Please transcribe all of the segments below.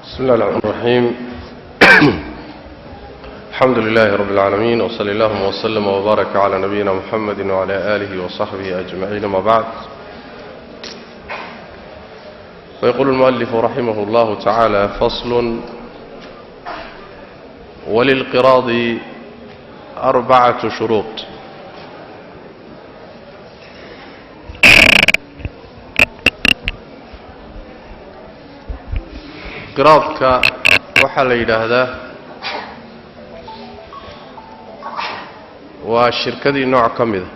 بسم الله الرحمن الرحيم. الحمد لله رب العالمين، وصلى اللهم وسلم وبارك على نبينا محمد وعلى آله وصحبه أجمعين، ما بعد. ويقول المؤلف رحمه الله تعالى: فصل. وللقراض أربعة شروط. Qiraadka waxaa la yidhaahdaa waa shirkadii nooc ka mida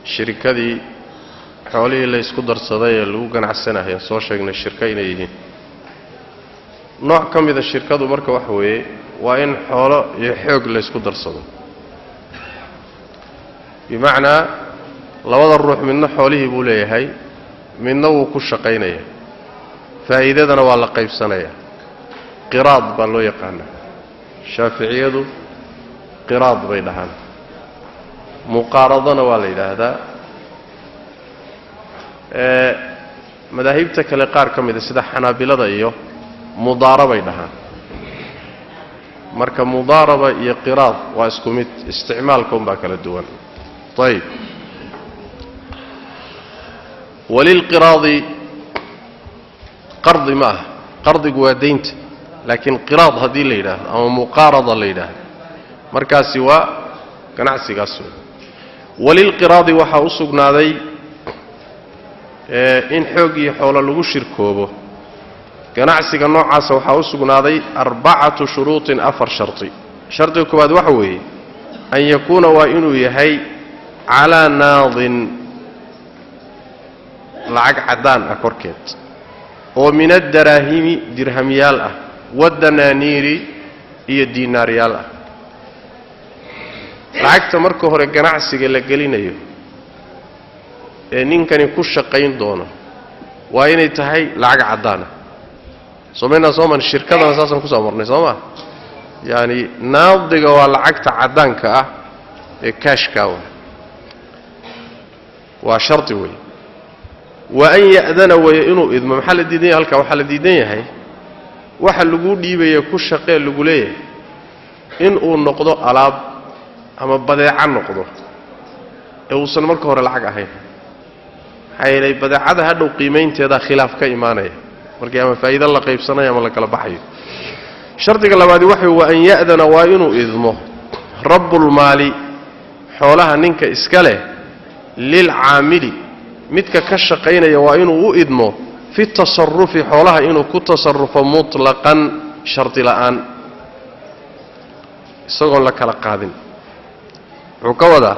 shirkadii xoolihii la isku darsaday ee lagu ganacsanayo. Soo sheegnay shirka inay yihiin nooc ka mida shirkadu. Marka waxa weeye waa in xoolo iyo xoog la isku darsado, bimacnaa labada ruux midna xoolihii buu leeyahay, midna wuu ku shaqaynaya, faa'iidadana waa la qaybsanaya. Qiraad baa loo yaqaanaa. Shaaficiyadu qiraad bay dhahaan, muqaaradana waa la yidhaahdaa. Madaahibta kale qaar ka mida sida xanaabilada iyo mudaarabay dhahaan. Marka mudaaraba iyo qiraad waa isku mid, isticmaalka unbaa kala duwan. Ayib. Walilqiraadi, qardi ma aha, qardigu waa deynta, laakiin qiraad haddii la yidhaahdo ama muqaarada la yidhaahdo, markaasi waa ganacsigaas wey. Walilqiraadi waxaa u sugnaaday in xoog iyo xoolo lagu shirkoobo. Ganacsiga noocaasa waxaa u sugnaaday 4 shuruuطin, 4 shardi. Shardiga koowaad waxa weeye an yakuuna, waa inuu yahay calaa naadin, lacag caddaan ah korkeed, oo min addaraahimi, dirhamyaal ah, waddanaaniiri, iyo diinaaryaal ah. Lacagta marka hore ganacsiga la gelinayo ee ninkani ku shaqayn doono waa inay tahay lacag caddaan ah. Somaynaa soo man shirkadana saasaan kusoo marnay, soo ma? Yacani naadiga waa lacagta caddaanka ah ee kaashkaa wa waa shardi wey. Wa an ya'dana weeye inuu idmo. Maxaa la diidan yahay halkaa? Waxaa la diidan yahay waxa laguu dhiibaya ku shaqee lagu leeyahay inuu noqdo alaab ama badeeco noqdo ee uusan marka hore lacag ahayn. Maxaa yeelay badeecada hadhow qiimaynteedaa khilaaf ka imaanaya markii ama faa'iido la qaybsanayo ama la kala baxayo. Shardiga labaadi waxa wa an ya'dana, waa inuu idmo rabbulmaali, xoolaha ninka iska leh, lilcaamili, midka ka shaqaynaya waa inuu u idmo, fi tasarufi, xoolaha inuu ku tasarufo, mutlaqan, shardi la'aan, isagoon la kala qaadin. Wuxuu ka wadaa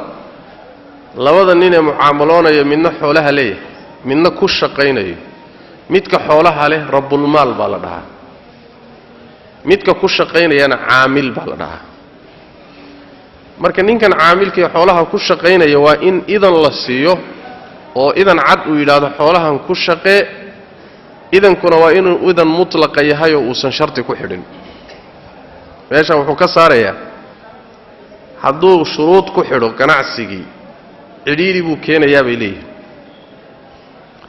labada nin ee mucaamaloonaya, midna xoolaha leeyahay, midna ku shaqaynayo. Midka xoolaha leh rabbulmaal baa la dhahaa, midka ku shaqaynayana caamil baa la dhahaa. Marka ninkan caamilkaee xoolaha ku shaqaynaya waa in idan la siiyo oo idan cad uu yidhaahdo xoolahan ku shaqee. Idankuna waa inuu idan mutlaqa yahay oo uusan shardi ku xidhin. Meeshan wuxuu ka saarayaa hadduu shuruud ku xidho ganacsigii cidhiidhi buu keenayaa bay leeyihin.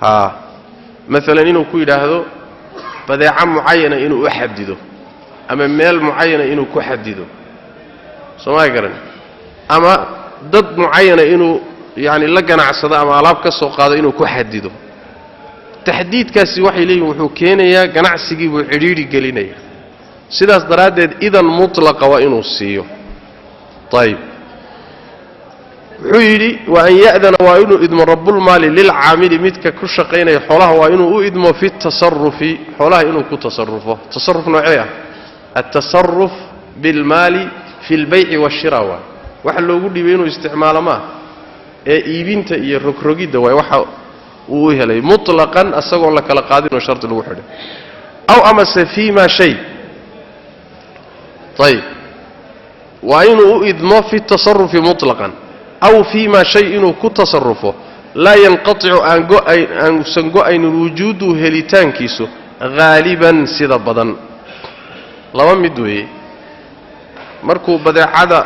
Haa, maalan inuu ku yidhaahdo badeeco mucayana inuu u xadido ama meel mucayana inuu ku xadido, soomaa garan, ama dad mucayana inuu yacni la ganacsado ama alaab ka soo qaado inuu ku xadido. Taxdiidkaasi waxay leeyihin wuxuu keenayaa ganacsigii buu cidhiidhi gelinaya. Sidaas daraaddeed idan mutlaqa waa inuu siiyo. Ayib. Wuxuu yidhi wa an ya'dana, waa inuu idmo rabbulmaali lilcaamili, midka ku shaqaynaya xoolaha waa inuu u idmo, fi tasarufi, xoolaha inuu ku tasarufo. Tasaruf noocee ah? Altasaruf bilmaali fi lbayci waashira waay. Waxa loogu dhiibay inuu isticmaalo maaha ee iibinta iyo rogrogidda waay waxa uu u helay, mutlaqan, isagoon la kala qaadin oo shardi lagu xidhay. Aw amase fii ma shay. Ayib. Waa inuu u idmo fi tasarufi mutlaqan aw fii ma shay inuu ku tasarufo laa yanqaticu, aanusan go-aynin, wujuuduhu, helitaankiisu, haaliban, sida badan. Laba mid weeye: markuu badeecada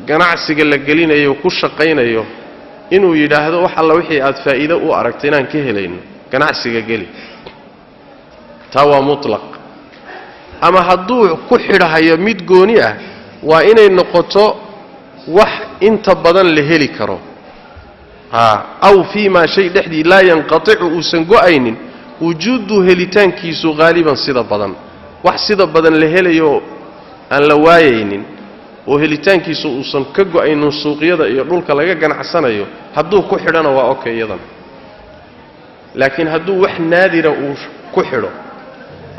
ganacsiga la gelinayo ku shaqaynayo inuu yidhaahdo wax alla wixii aad faa'iido u aragtay inaan ka helayno ganacsiga geli. Taa waa mutlaq. Ama hadduu ku xidhahayo mid gooni ah, waa inay noqoto wax inta badan la heli karo. Aw fii maa shay dhexdii laa yanqaticu uusan go'aynin wujuudu helitaankiisu haaliban sida badan, wax sida badan la helayo aan la waayaynin oo helitaankiisu uusan ka go'aynin suuqyada iyo dhulka laga ganacsanayo, hadduu ku xidhana waa okay iyadan. Laakiin hadduu wax naadira uu ku xidho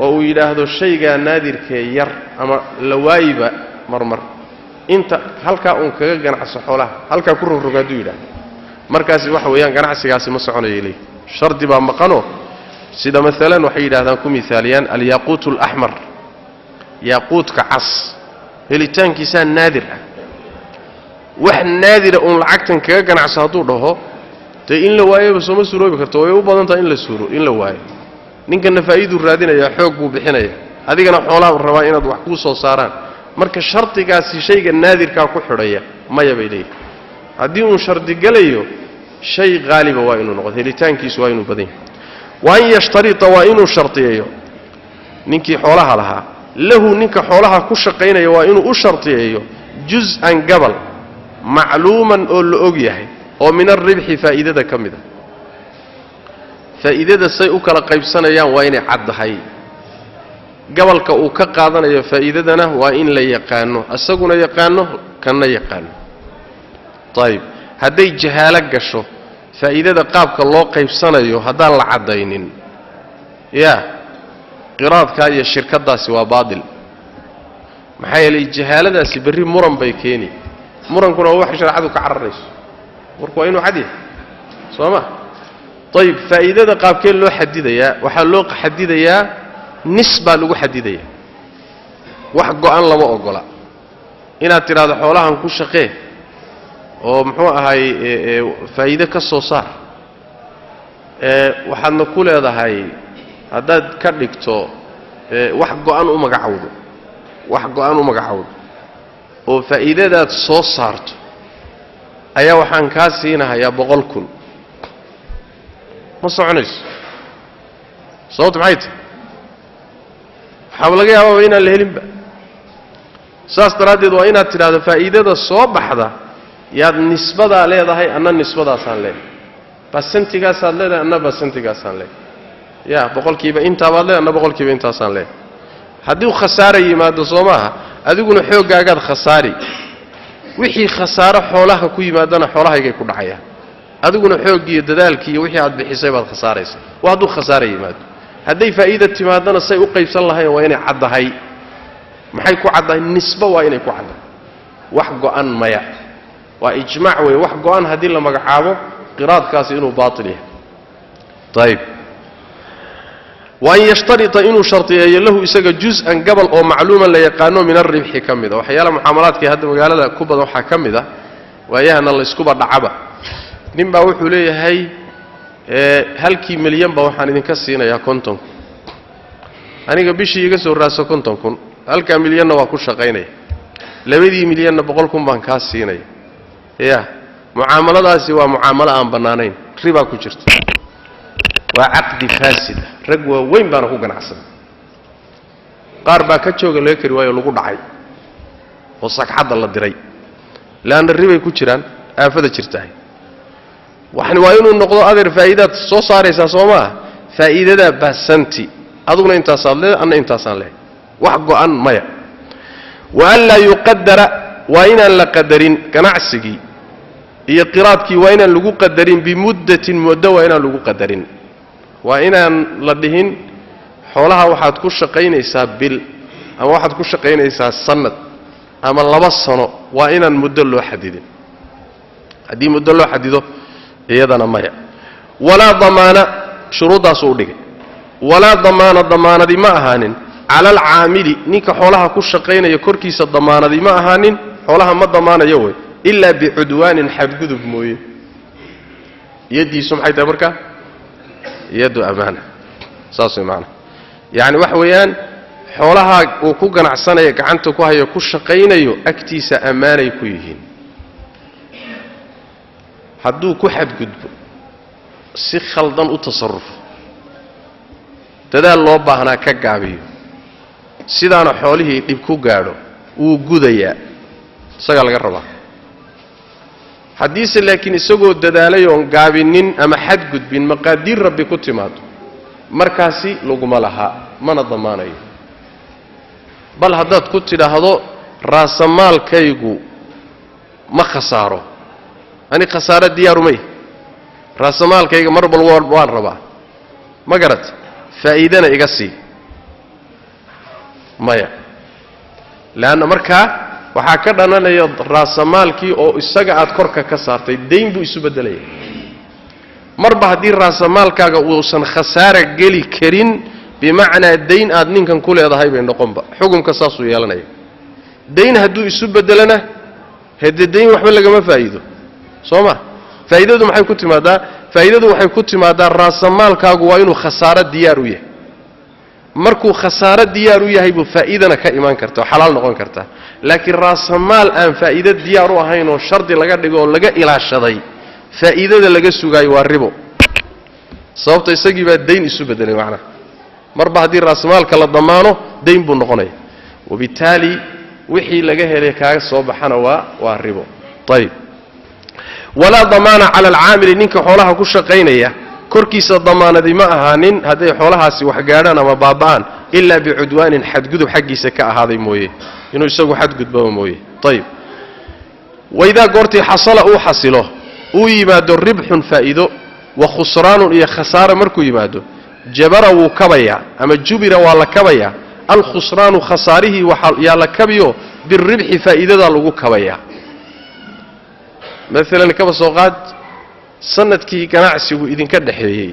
oo uu yidhaahdo shaygaa naadirkee yar ama la waayiba marmar, inta halkaa uun kaga ganacso xoolaha, halkaa ku rogrog hadduu yidhaahdo, markaasi waxa weeyaan ganacsigaasi ma soconayo leey. Shardi baa maqanoo, sida maalan waxay yidhahdaan ku miaaliyaan alyaaquut alaxmar, yaaquudka cas helitaankiisaa naadir ah. Wax naadira uun lacagtan kaga ganacso hadduu dhaho, dee in la waayoba sooma suuroobi karto, way u badan tahay in la waayo. Ninkana faa'iiduu raadinayaa, xoog buu bixinaya, adigana xoolaha rabaa inaad wax kuu soo saaraan. Marka shardigaasi shayga naadirkaa ku xidhaya maya bay leeyihin. Haddii uun shardi gelayo shay haaliba waa inuu noqdo, helitaankiisu waa inuu badan yahay. Wa an yashtarita waa inuu shardiyeeyo ninkii xoolaha lahaa, lahu ninka xoolaha ku shaqaynaya waa inuu u shardiyeeyo juz-an gabal macluuman oo la og yahay oo min alribxi faa'iidada ka mid a. Faa'iidada say u kala qaybsanayaan waa inay caddahay, gabalka uu ka qaadanayo faa'iidadana waa in la yaqaano, isaguna yaqaano kanna yaqaano. Ayib, hadday jahaalo gasho faa'iidada qaabka loo qaybsanayo haddaan la caddaynin, yaa qiraadkaa iyo shirkaddaasi waa baadil. Maxaa yeelay jahaaladaasi berri muran bay keeni, murankuna waa wax shareecadu ka cararayso. Marka waa inuu cad yahay, soo ma? Ayib, faa'iidada qaabkee loo xadidayaa? Waxaa loo xadidayaa nis baa lagu xadidayaa, wax go'an lama ogola. Inaad tidhaahdo xoolahan ku shaqee oo muxuu ahay faa'iide ka soo saar, waxaadna ku leedahay haddaad ka dhigto wax go'an u magacowdo, wax go'an u magacowdo oo faa'iidadaad soo saarto ayaa waxaan kaa siinahayaa 100,000, ma soconayso. Sababta maxay tahay? Waxaaba laga yaabaaba inaan la helinba. Saas daraaddeed waa inaad tidhahdo faa'iidada soo baxda yaad nisbadaa leedahay, anna nisbadaasaan leedahay, basentigaasaad leedahay, anna basentigaasaan leedahay, yaa boqolkiiba intaabaad leedahay, anna boqolkiiba intaasaan leedahay. Haddii khasaara yimaado soo maaha, adiguna xooggaagaad khasaari, wixii khasaaro xoolaha ku yimaadana xoolahaygay ku dhacayaan, adiguna xooggiiyo dadaalkii iyo wixii aad bixisay baad khasaaraysa. Waa hadduu khasaara yimaado. Hadday faa'iida timaadana say u qaybsan lahayn waa inay caddahay. Maxay ku caddahay? Nisbo waa inay ku caddahay, wax go'an maya. Waa ijmaac weeye, wax go'an haddii la magacaabo qiraadkaasi inuu baatil yahay. Ayib, wa an yashtarita inuu shardiyeeyo lahu isaga juz-an gabal oo macluuman la yaqaano min alribxi ka mid a. Waxyaalaha mucaamalaadkii hadda magaalada ku badan waxaa ka mid ah, waayahana layskuba dhacaba, nin baa wuxuu leeyahay halkii milyan ba waxaan idinka siinayaa 50,000, aniga bishii iga soo raaso 50,000, halkaa milyanna waa ku shaqaynaya, 2 milyanna 100,000 baan kaa siinaya. Ya mucaamaladaasi waa mucaamalo aan bannaanayn, ribaa ku jirta, waa caqdi faasid ah. Rag waaweyn baana ku ganacsaday, qaar baa ka jooga laga kari waayo lagu dhacay oo sagxadda la diray, leanna ribay ku jiraan, aafada jirtahay. Waxani waa inuu noqdo adeer faa'iidaad soo saaraysaa soo maaha, faa'iidadaa basanti, aduguna intaasaad leedahay, anna intaasaan leehay, wax go'an maya. Wa an laa yuqadara waa inaan la qadarin ganacsigii iyo qiraadkii, waa inaan lagu qadarin bimuddatin muddo, waa inaan lagu qadarin, waa inaan la dhihin xoolaha waxaad ku shaqaynaysaa bil ama waxaad ku shaqaynaysaa sanad ama 2 sano, waa inaan muddo loo xadidin. Haddii muddo loo xadido iyadana maya. Walaa damaana, shuruuddaasuu u dhigay. Walaa damaana, damaanadi ma ahaanin cala alcaamili ninka xoolaha ku shaqaynaya korkiisa, damaanadi ma ahaanin, xoolaha ma damaanayo wey, ilaa bicudwaanin xadgudub mooye. Yaddiisu maxay tahay marka? Yaddu amaana, saas way macanaha. Yacni waxa weeyaan xoolaha uu ku ganacsanayo, gacanta ku hayo, ku shaqaynayo, agtiisa ammaanay ku yihiin. Hadduu ku xadgudbo, si khaldan u tasarrufo, Dadaal loo baahnaa ka gaabiyo, sidaana xoolihii dhib ku gaadho, wuu gudayaa, isagaa laga rabaa. Haddiise laakiin isagoo dadaalay oon gaabinin ama xadgudbin maqaadiir Rabbi ku timaado, markaasi laguma lahaa, mana damaanayo. Bal haddaad ku tidhaahdo raasamaalkaygu ma khasaaro, ani khasaaro diyaarumay, raasamaalkayga mar bal waan rabaa, ma garat, faa'iidana iga sii, maya. Leanna markaa waxaa ka dhalanaya raasamaalkii oo isaga aad korka ka saartay dayn buu isu beddelaya. Marba haddii raasamaalkaaga uusan khasaara geli karin, bimacnaa dayn aad ninkan ku leedahay bay noqonba, xukumka saasuu yeelanaya. Dayn hadduu isu beddelana, haddee dayn waxba lagama faa'iido, soo ma? Faa'iidadu maxay ku timaadaa? Faa'iidadu waxay ku timaadaa raasamaalkaagu waa inuu khasaaro diyaar u yahay. Markuu khasaaro diyaar u yahay buu faa'iidana ka imaan karta oo xalaal noqon kartaa. Laakiin raasamaal aan faa'iido diyaar u ahayn oo shardi laga dhigo oo laga ilaashaday, faa'iidada laga sugaayo waa ribo. Sababta isagii baa dayn isu beddelay macnaha. Marba haddii raasamaalka la damaano, dayn buu noqonaya, wabitaali wixii laga helay kaaga soo baxana waa ribo. Ayib. Walaa damaana cala alcaamili, ninka xoolaha ku shaqaynaya korkiisa damaanadi ma ahaanin hadday xoolahaasi wax gaadhaan ama baaba'aan, ilaa bicudwaanin, xadgudub xaggiisa ka ahaaday mooye, inuu isagu xadgudbaba mooye. Ayib. Waidaa goortii xasala uu xasilo, uu yimaado ribxun faa'iido wa khusraanun iyo khasaara markuu yimaado, jabara wuu kabayaa ama jubira waa la kabayaa, alkhusraanu khasaarihii yaa la kabiyo, biribxi faa'iidadaa lagu kabayaa. Maalan kaba soo qaad sanadkii ganacsigu idinka dhexeeyey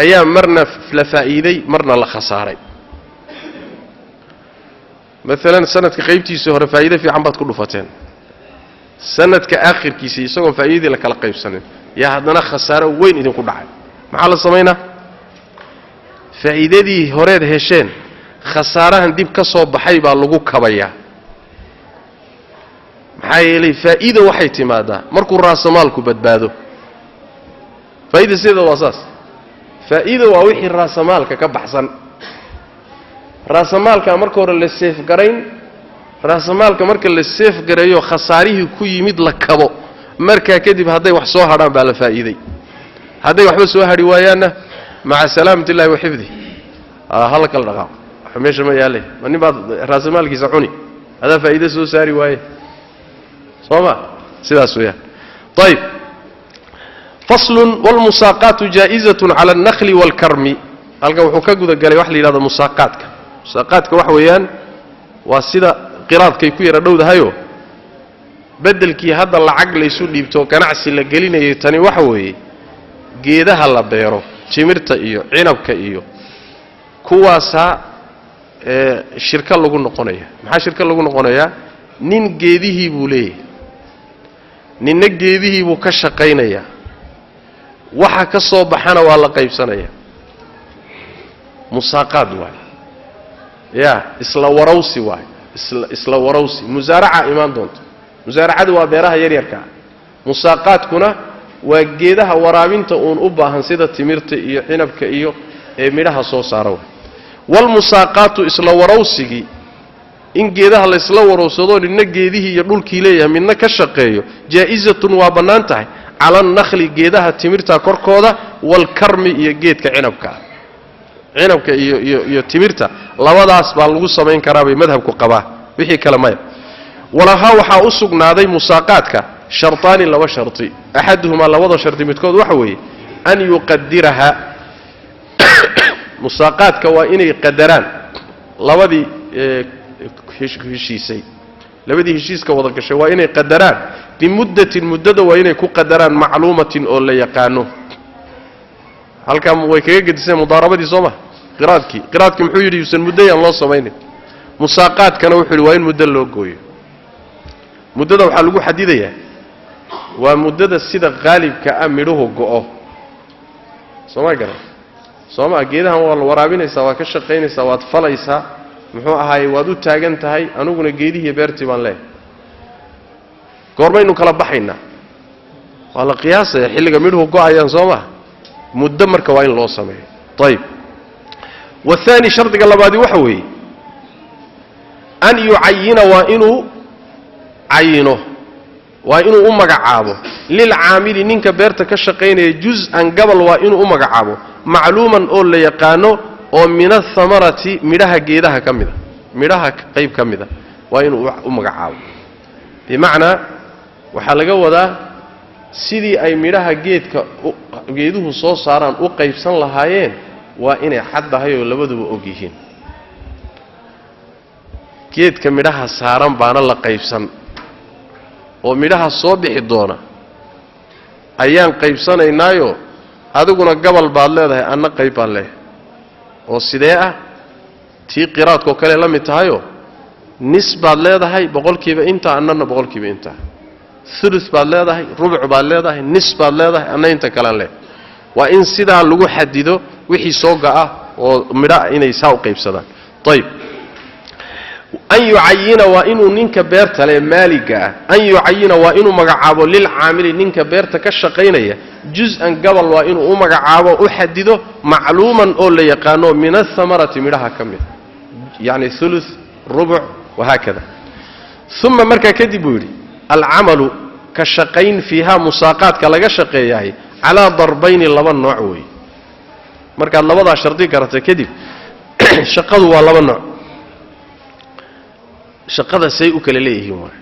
ayaa marna la faa'iiday, marna la khasaaray. Maalan sanadka qaybtiisii hore faa'iido fiican baad ku dhufateen, sanadka aakhirkiisii isagoon faa'iidadii la kala qaybsanin yaa haddana khasaaro weyn idinku dhacay. Maxaa la samaynaa? Faa'iidadii horeed hesheen khasaarahan dib ka soo baxay baa lagu kabayaa. Maxaa yeelay faa'iida waxay timaadaa markuu raasamaalku badbaado. Faa'iida sideeda waa saas. Faa'iida waa wixii raasamaalka ka baxsan. Raasamaalkaa marka hore la seefgarayn, raasamaalka marka la seefgareeyo khasaarihii ku yimid la kabo, markaa kadib hadday wax soo hadhaan baa la faa'iiday, hadday waxba soo hadhi waayaanna maca salaamati illahi wa xifdi, hala kala dhaqaaqo, wax meesha ma yaallay. Ma nin baad raasamaalkiisa cuni adaa faa'iide soo saari waaye? Soo ma sidaas weeyaan. Ayib. Faslun. Waalmusaaqaatu jaa'izatun cala alnakhli waalkarmi. Halkan wuxuu ka guda galay wax la yidhahdo musaaqaadka. Musaaqaadka waxa weeyaan waa sida qiraadkay ku yara dhowdahayoo, beddelkii hadda lacag laysu dhiibto ganacsi la gelinayay, tani waxa weeye geedaha la beero, timirta iyo cinabka iyo kuwaasaa shirko lagu noqonaya. Maxaa shirko lagu noqonayaa? Nin geedihii buu leeyahay, ninna geedihii buu ka shaqaynayaa, waxa ka soo baxana waa la qaybsanaya. Musaaqaad waay, yaa isla warawsi waay, isla warawsi. Musaaraca imaan doonto. Musaaracadu waa beeraha yaryarkaa, musaaqaadkuna waa geedaha waraabinta uun u baahan, sida timirta iyo cinabka iyo ee midhaha soo saara waay. Waalmusaaqaatu isla warawsigii, in geedaha laysla warowsado, midna geedihii iyo dhulkii leeyahay, midna ka shaqeeyo, jaa'izatun waa bannaan tahay, cala alnakhli geedaha timirta korkooda, waalkarmi iyo geedka cinabkaa. Cinabka iyo iyo iyo timirta labadaas baa lagu samayn karaa bay madhabku qabaa, wixii kale maya. Walahaa waxaa u sugnaaday musaaqaadka shartaani, laba sharti. Axaduhumaa, labada sharti midkood waxa weeye an yuqadiraha, musaaqaadka waa inay qadaraan labadii heshiisay, labadii heshiiska wada gashay waa inay qadaraan bimuddatin, muddada waa inay ku qadaraan macluumatin oo la yaqaano. Halkaa way kaga gediseen mudaarabadii, soo ma? Qiraadkii, qiraadkii muxuu yidhi? Yuusan muddayaan loo samaynin. Musaaqaadkana wuxuu yidhi waa in muddo loo gooyo. Muddada waxaa lagu xadidayaa waa muddada sida qaalibka ah midhuhu go'o, soo ma garan? Soo maa geedahan waa la waraabinaysaa, waa ka shaqaynaysaa, waad falaysaa, muxuu ahaaye, waad u taagan tahay, aniguna geedihiiyo beertii baan leeyahay. Goormaynu kala baxaynaa? Waa la qiyaasaya xilliga midhuhu go'ayaan, soo maha? Muddo marka waa in loo sameeyo. Ayib. Wahaani, shardiga labaadi waxa weeye, an yucayina, waa inuu cayino, waa inuu u magacaabo, lilcaamili, ninka beerta ka shaqaynaya, juz-an, gabal waa inuu u magacaabo, macluuman, oo la yaqaano, oo min athamarati, midhaha geedaha ka mida, midhaha qayb ka mida waa inuu u magacaabo. Bimacnaa, waxaa laga wadaa sidii ay midhaha geedka geeduhu soo saaraan u qaybsan lahaayeen waa inay xaddahay oo labaduba og yihiin. Geedka midhaha saaran baana la qaybsan, oo midhaha soo bixi doona ayaan qaybsanaynaayo, adiguna gabal baad leedahay, anna qayb baan leeyahay. Oo sidee ah? Tii qiraadkoo kale la mid tahayoo, nis baad leedahay, 100% intaa, annana 100% intaa. Ulu baad leedahay, rubuc baad leedahay, nis baad leedahay, anna inta kalean leedahay. Waa in sidaa lagu xadido wixii soo go'a oo midhaa inay saa u qaybsadaan. Ayib. An yucayina, waa inuu ninka beerta le, maaliga ah, an yucayina, waa inuu magacaabo, lilcaamili, ninka beerta ka shaqaynaya, juz-an, gabal waa inuu u magacaabo, u xadido, macluuman, oo la yaqaano, min athamarati, midhaha ka mida, yacni ulu, rubuc, wahaakada. Uma, markaa kadib buu yidhi, alcamalu, ka shaqayn, fiihaa, musaaqaadka laga shaqeeyahay, calaa darbayni, laba nooc weeye. Markaad labadaa shardi garata kadib, shaqadu waa laba nooc. Shaqada say u kala leeyihiin waay.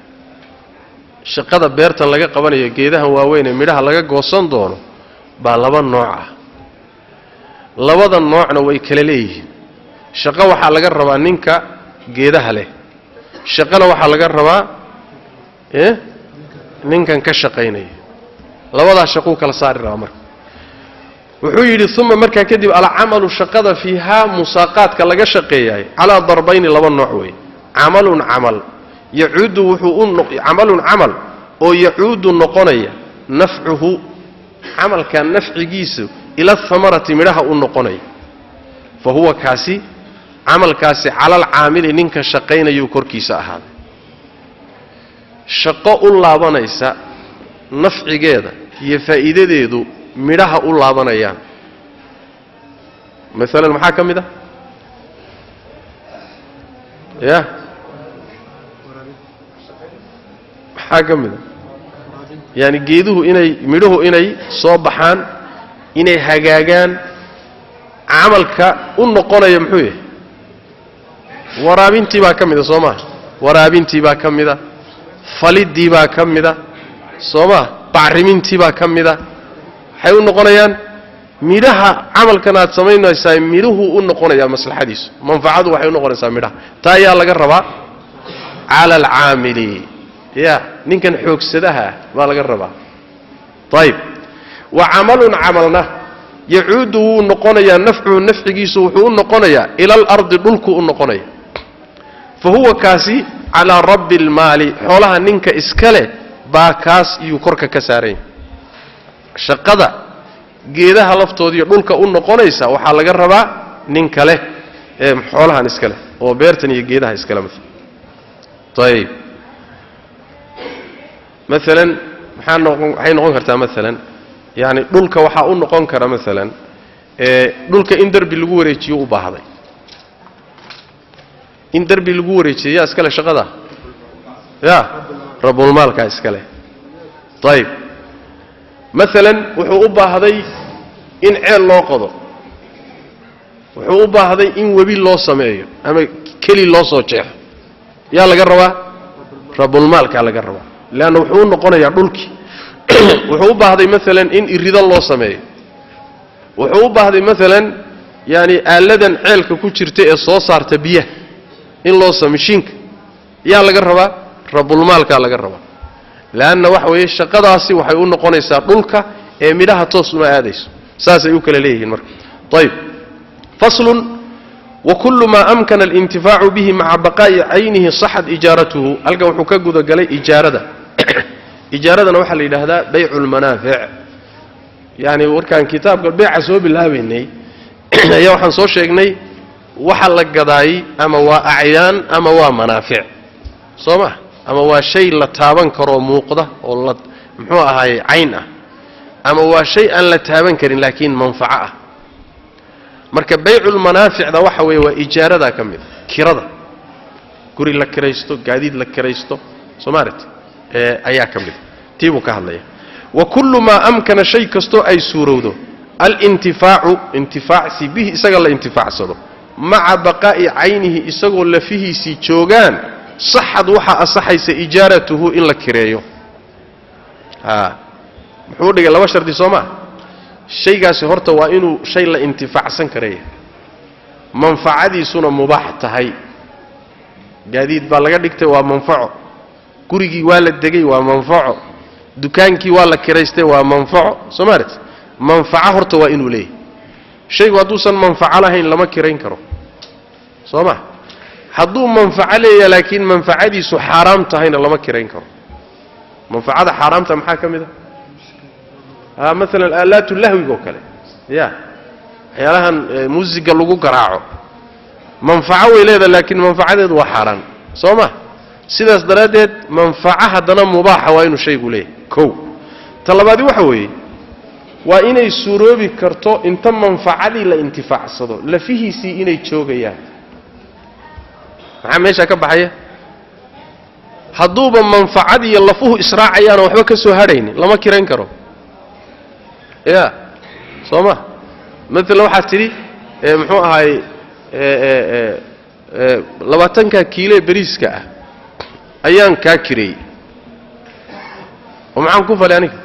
Shaqada beertan laga qabanayo, geedahan waaweyn ee midhaha laga goosan doono, baa laba nooc ah. Labada noocna way kala leeyihiin. Shaqo waxaa laga rabaa ninka geedaha leh, shaqana waxaa laga rabaa ninkan ka shaqaynaya. Labadaa shaquu kala saari rabaa. Marka wuxuu yidhi, uma, markaa kadib, alcamalu, shaqada, fiihaa, musaaqaadka laga shaqeeyahay, calaa darbayni, laba nooc weeye. Camalun, camal, yacuudu, wuxuu u camalun, camal oo yacuudu, noqonaya, nafcuhu, camalka nafcigiisu, ila ahamarati, midhaha u noqonaya, fa huwa, kaasi, camalkaasi, calalcaamili, ninka shaqaynayuu korkiisa ahaaday. Shaqo u laabanaysa nafcigeeda iyo faa'iidadeedu midhaha u laabanayaan, maalan maxaa ka mid ah? Ya, maxaa ka mid a? Yaani geeduhu inay, midhuhu inay soo baxaan, inay hagaagaan, camalka u noqonaya muxuu yahay? Waraabintii baa ka mida, soo maa? Waraabintii baa ka mida, faliddii baa ka mida, soo maa? Bacrimintii baa ka mida. Waxay u noqonayaan midhaha. Camalkan aad samaynaysaa midhuhu u noqonayaa, maslaxadiisu, manfacadu waxay u noqonaysaa midhaha. Taa ayaa laga rabaa? Cala alcaamili, ya ninkan xoogsadaha ah baa laga rabaa. Ayib. Wa camalun, camalna, yacuudu, wuu noqonayaa, nafcuhu, nafcigiisu wuxuu u noqonayaa, ila alardi, dhulku u noqonaya, fa huwa, kaasi, calaa rabbi almaali, xoolaha ninka iska leh baa kaas iyuu korka ka saaranya. Shaqada geedaha laftoodiiyo dhulka u noqonaysa waxaa laga rabaa ninka leh ee xoolahan iska leh, oo beertan iyo geedaha iskale. Maala ayib, maalan maxaa noqon, waxay noqon kartaa maalan, yaani dhulka waxaa u noqon kara maalan dhulka in derbi lagu wareejiyo u baahday. In derbi lagu wareejiyo yaa iskale shaqada? Ya, rabulmaalkaa iska leh. Ayib. Maalan wuxuu u baahday in ceel loo qodo, wuxuu u baahday in webi loo sameeyo ama keli loo soo jeexo. Yaa laga rabaa? Rabulmaalkaa laga rabaa, leanna wuxuu u noqonayaa dhulkii. Wuxuu u baahday maalan in irido loo sameeyo. Wuxuu u baahday maalan, yaani aaladan ceelka ku jirta ee soo saarta biyaha in loo sameyo, mishiinka. Yaa laga rabaa? Rabulmaalkaa laga rabaa, leanna waxa weeye shaqadaasi waxay u noqonaysaa dhulka ee midhaha toos uma aadayso. Saasay u kala leeyihiin marka. Ayib. Faslun. Wakulu maa amkana alintifaacu bihi maca baqaa'i caynihi saxat ijaaratuhu. Halkan wuxuu ka gudagalay ijaarada. Ijaaradana waxaa la yidhaahdaa baycu lmanaafic. Yacni warkaan kitaabka beeca soo bilaabaynay ayaa waxaan soo sheegnay waxa la gadaay ama waa acyaan ama waa manaafic, soo ma? Ama waa shay la taaban karoo muuqda oo la muxuu ahaaye cayn ah, ama waa shay aan la taaban karin laakiin manfaco ah. Marka bayculmanaaficda waxa weeye waa ijaaradaa ka mid a, kirada, guri la kiraysto, gaadiid la kiraysto, soo maaragti, ayaa ka mid a. Tii buu ka hadlaya. Wa kullu maa amkana, shay kastoo ay suurowdo alintifaacu, intifaacsi, bihi isaga la intifaacsado, maca baqaa'i caynihi, isagoo lafihiisii joogaan, saxad waxaa asaxaysa ijaaratuhu, in la kireeyo. A muxuu dhigay? Laba shardi, soo maa? Shaygaasi horta waa inuu shay la intifaacsan karaya, manfacadiisuna mubaax tahay. Gaadiid baa laga dhigtay, waa manfaco. Gurigii waa la degay, waa manfaco. Dukaankii waa la kiraystay, waa manfaco. Soo maarati? Manfaco horta waa inuu leeyahay shaygu. Hadduusan manfaco lahayn, lama kirayn karo, soo ma? Hadduu manfaco leeyahay laakiin manfacadiisu xaaraam tahayna, lama kirayn karo. Manfacada xaaraamta maxaa ka mid a? Maalan aalaatu lahwiga oo kale, ya waxyaalahan muusiga lagu garaaco, manfaco way leedahay laakiin manfacadeedu waa xaaraan, soo ma? Sidaas daraaddeed manfaco haddana mubaaxa waa inuu shaygu leeyahay, kow. Ta labaadi waxa weeye waa inay suuroobi karto inta manfacadii la intifaacsado lafihiisii inay joogayaan. Maxaa meeshaa ka baxaya? Hadduuba manfacadiiyo lafuhu israacayaanoo waxba ka soo hadhaynin, lama kirayn karo, ya, soo ma? Maalan waxaad tidhi, muxuu ahaay, 20-ka kiilee beriiska ah ayaan kaa kireeyey, oo maxaan ku falay aniga?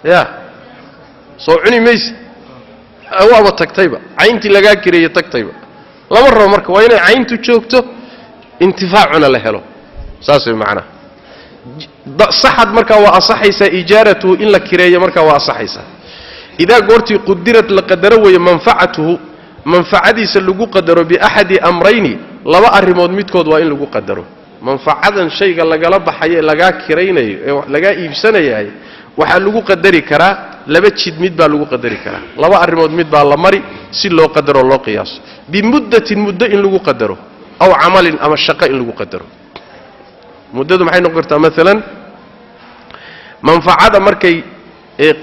Ya, soo cuni mayse, waaba tagtayba cayntii lagaa kireeye, tagtayba. Lama rabo. Marka waa inay cayntu joogto, intifaacuna la helo, saas way macanaha. Saxad markaa waa asaxaysaa ijaaratuhu, in la kireeyo markaa waa asaxaysaa, idaa goortii qudirad, la qadaro weeye, manfacatuhu, manfacadiisa lagu qadaro, biaxadi amrayni, laba arrimood midkood waa in lagu qadaro. Manfacadan shayga lagala baxayo ee lagaa kiraynayo ee lagaa iibsanayahay waxaa lagu qadari karaa laba jid mid baa lagu qadari karaa. Laba arrimood mid baa la mari si loo qadaroo loo qiyaaso: bimuddatin, muddo in lagu qadaro, aw camalin, ama shaqo in lagu qadaro. Muddadu maxay noqon kartaa? Maalan manfacada markay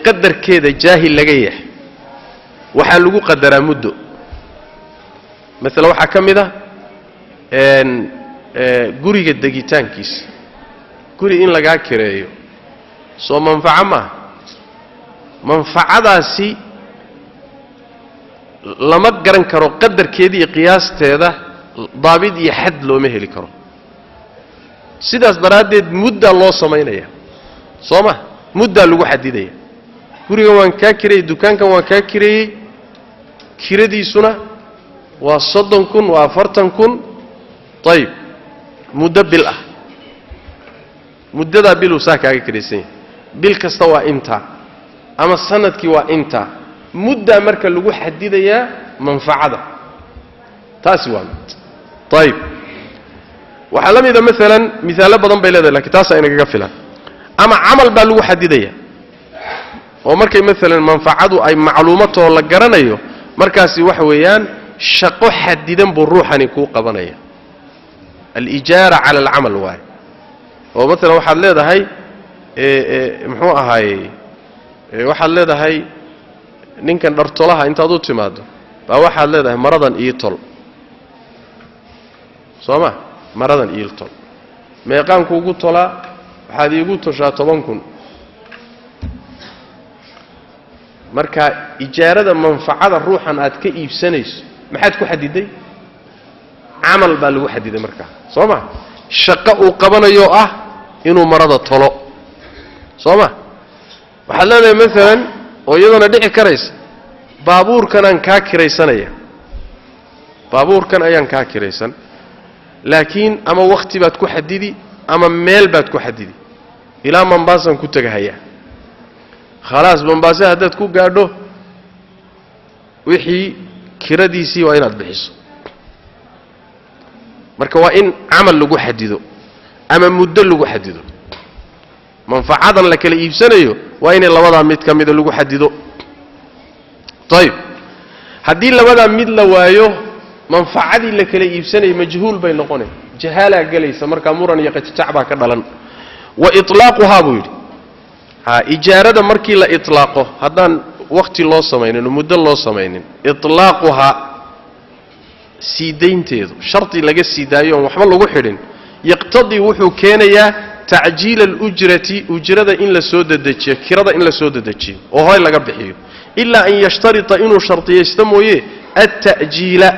qadarkeeda jaahil laga yahay, waxaa lagu qadaraa muddo. Maalan waxaa ka mid ah guriga degitaankiisa. Guri in lagaa kireeyo soo manfaco maaha? Manfacadaasi lama garan karo qadarkeeda iyo qiyaasteeda, daabid iyo xad looma heli karo. Sidaas daraaddeed muddaa loo samaynaya, soo ma? Muddaa lagu xadidaya. Gurigan waan kaa kireeyey, dukaankan waan kaa kireeyey, kiradiisuna waa 30,000, waa 40,000. Ayib, muddo bil ah, muddadaa biluu saa kaaga kiraysan yahay, bil kasta waa intaa ama sanadkii waa intaa. Muddaa marka lagu xadidayaa manfacada, taasi waa mid. Ayib, waxaa la mida maalan, misaalo badan bay leedahay lakiin taasaa inagaga filan. Ama camal baa lagu xadidaya, oo markay maalan manfacadu ay macluumatoo la garanayo, markaasi waxa weeyaan shaqo xadidan buu ruuxani kuu qabanaya. Alijaara cala alcamal waaye. Oo maalan waxaad leedahay, muxuu ahaayey, waxaad leedahay ninkan dhartolaha intaad u timaado baa waxaad leedahay, "Maradan ii tol," soo ma? "Maradan ii tol." "Meeqaan kuugu tolaa?" "Waxaad iigu toshaa 10,000." Marka ijaarada manfacada ruuxan aad ka iibsanayso maxaad ku xadiday? Camal baa lagu xadiday markaa, soo ma? Shaqo uu qabanayo ah inuu marada tolo, soo ma? Waxaad leedahay maalan, oo iyadana dhici karaysa, "Baabuurkanaan kaa kiraysanaya, baabuurkan ayaan kaa kiraysan," laakiin ama wakhti baad ku xadidi ama meel baad ku xadidi: "Ilaa Mambaasaan ku tegahayaa." Khalaas, Mambaase haddaad ku gaadho, wixii kiradiisii waa inaad bixiso. Marka waa in camal lagu xadido ama muddo lagu xadido. Manfacadan la kala iibsanayo waa inay labadaa mid ka mida lagu xadido. Ayib, haddii labadaa mid la waayo, manfacadii la kala iibsanaya majhuul bay noqonay, jahaalaa gelaysa, markaa muran iyo qajajac baa ka dhalan. Wa itlaaquhaa buu yidhi, ha, ijaarada markii la itlaaqo, haddaan wakhti loo samaynin oo muddo loo samaynin, itlaaquhaa sii daynteedu shardi laga sii daayo oon waxba lagu xidhin, yaqtadii wuxuu keenayaa tacjiila alujrati, ujrada in la soo dedejiyo, kirada in la soo dedejiyo oo horey laga bixiyo, ilaa an yashtarita inuu shartiyaysto mooye, alta'jiila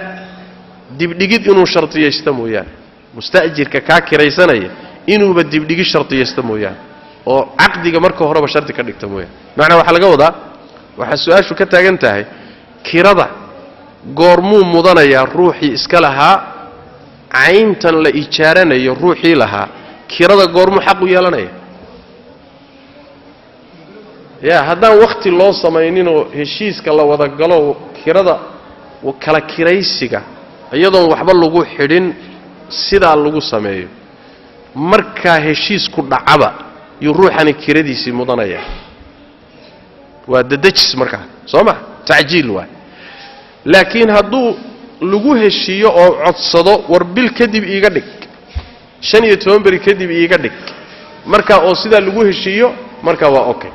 dibdhigid inuu shartiyaysto mooyaane, musta'jirka kaa kiraysanaya inuuba dibdhigid shartiyaysto mooyaane, oo caqdiga marka horeba shardi ka dhigta mooyaane. Macnaa waxaa laga wadaa, waxaa su-aashu ka taagan tahay, kirada goormuu mudanayaa ruuxii iska lahaa cayntan la ijaaranayo, ruuxii lahaa kirada goormuu xaq u yeelanaya? Ya haddaan wakhti loo samayninoo heshiiska la wada galo kirada kala kiraysiga iyadoon waxba lagu xidhin sidaa lagu sameeyo, markaa heshiisku dhacaba yuu ruuxani kiradiisii mudanaya. Waa dadejis markaa, soo ma tacjiil waay. Laakiin hadduu lagu heshiiyo oo codsado, war bil kadib iiga dhig, 15 beri kadib iiga dhig, markaa oo sidaa lagu heshiiyo, markaa waa okay.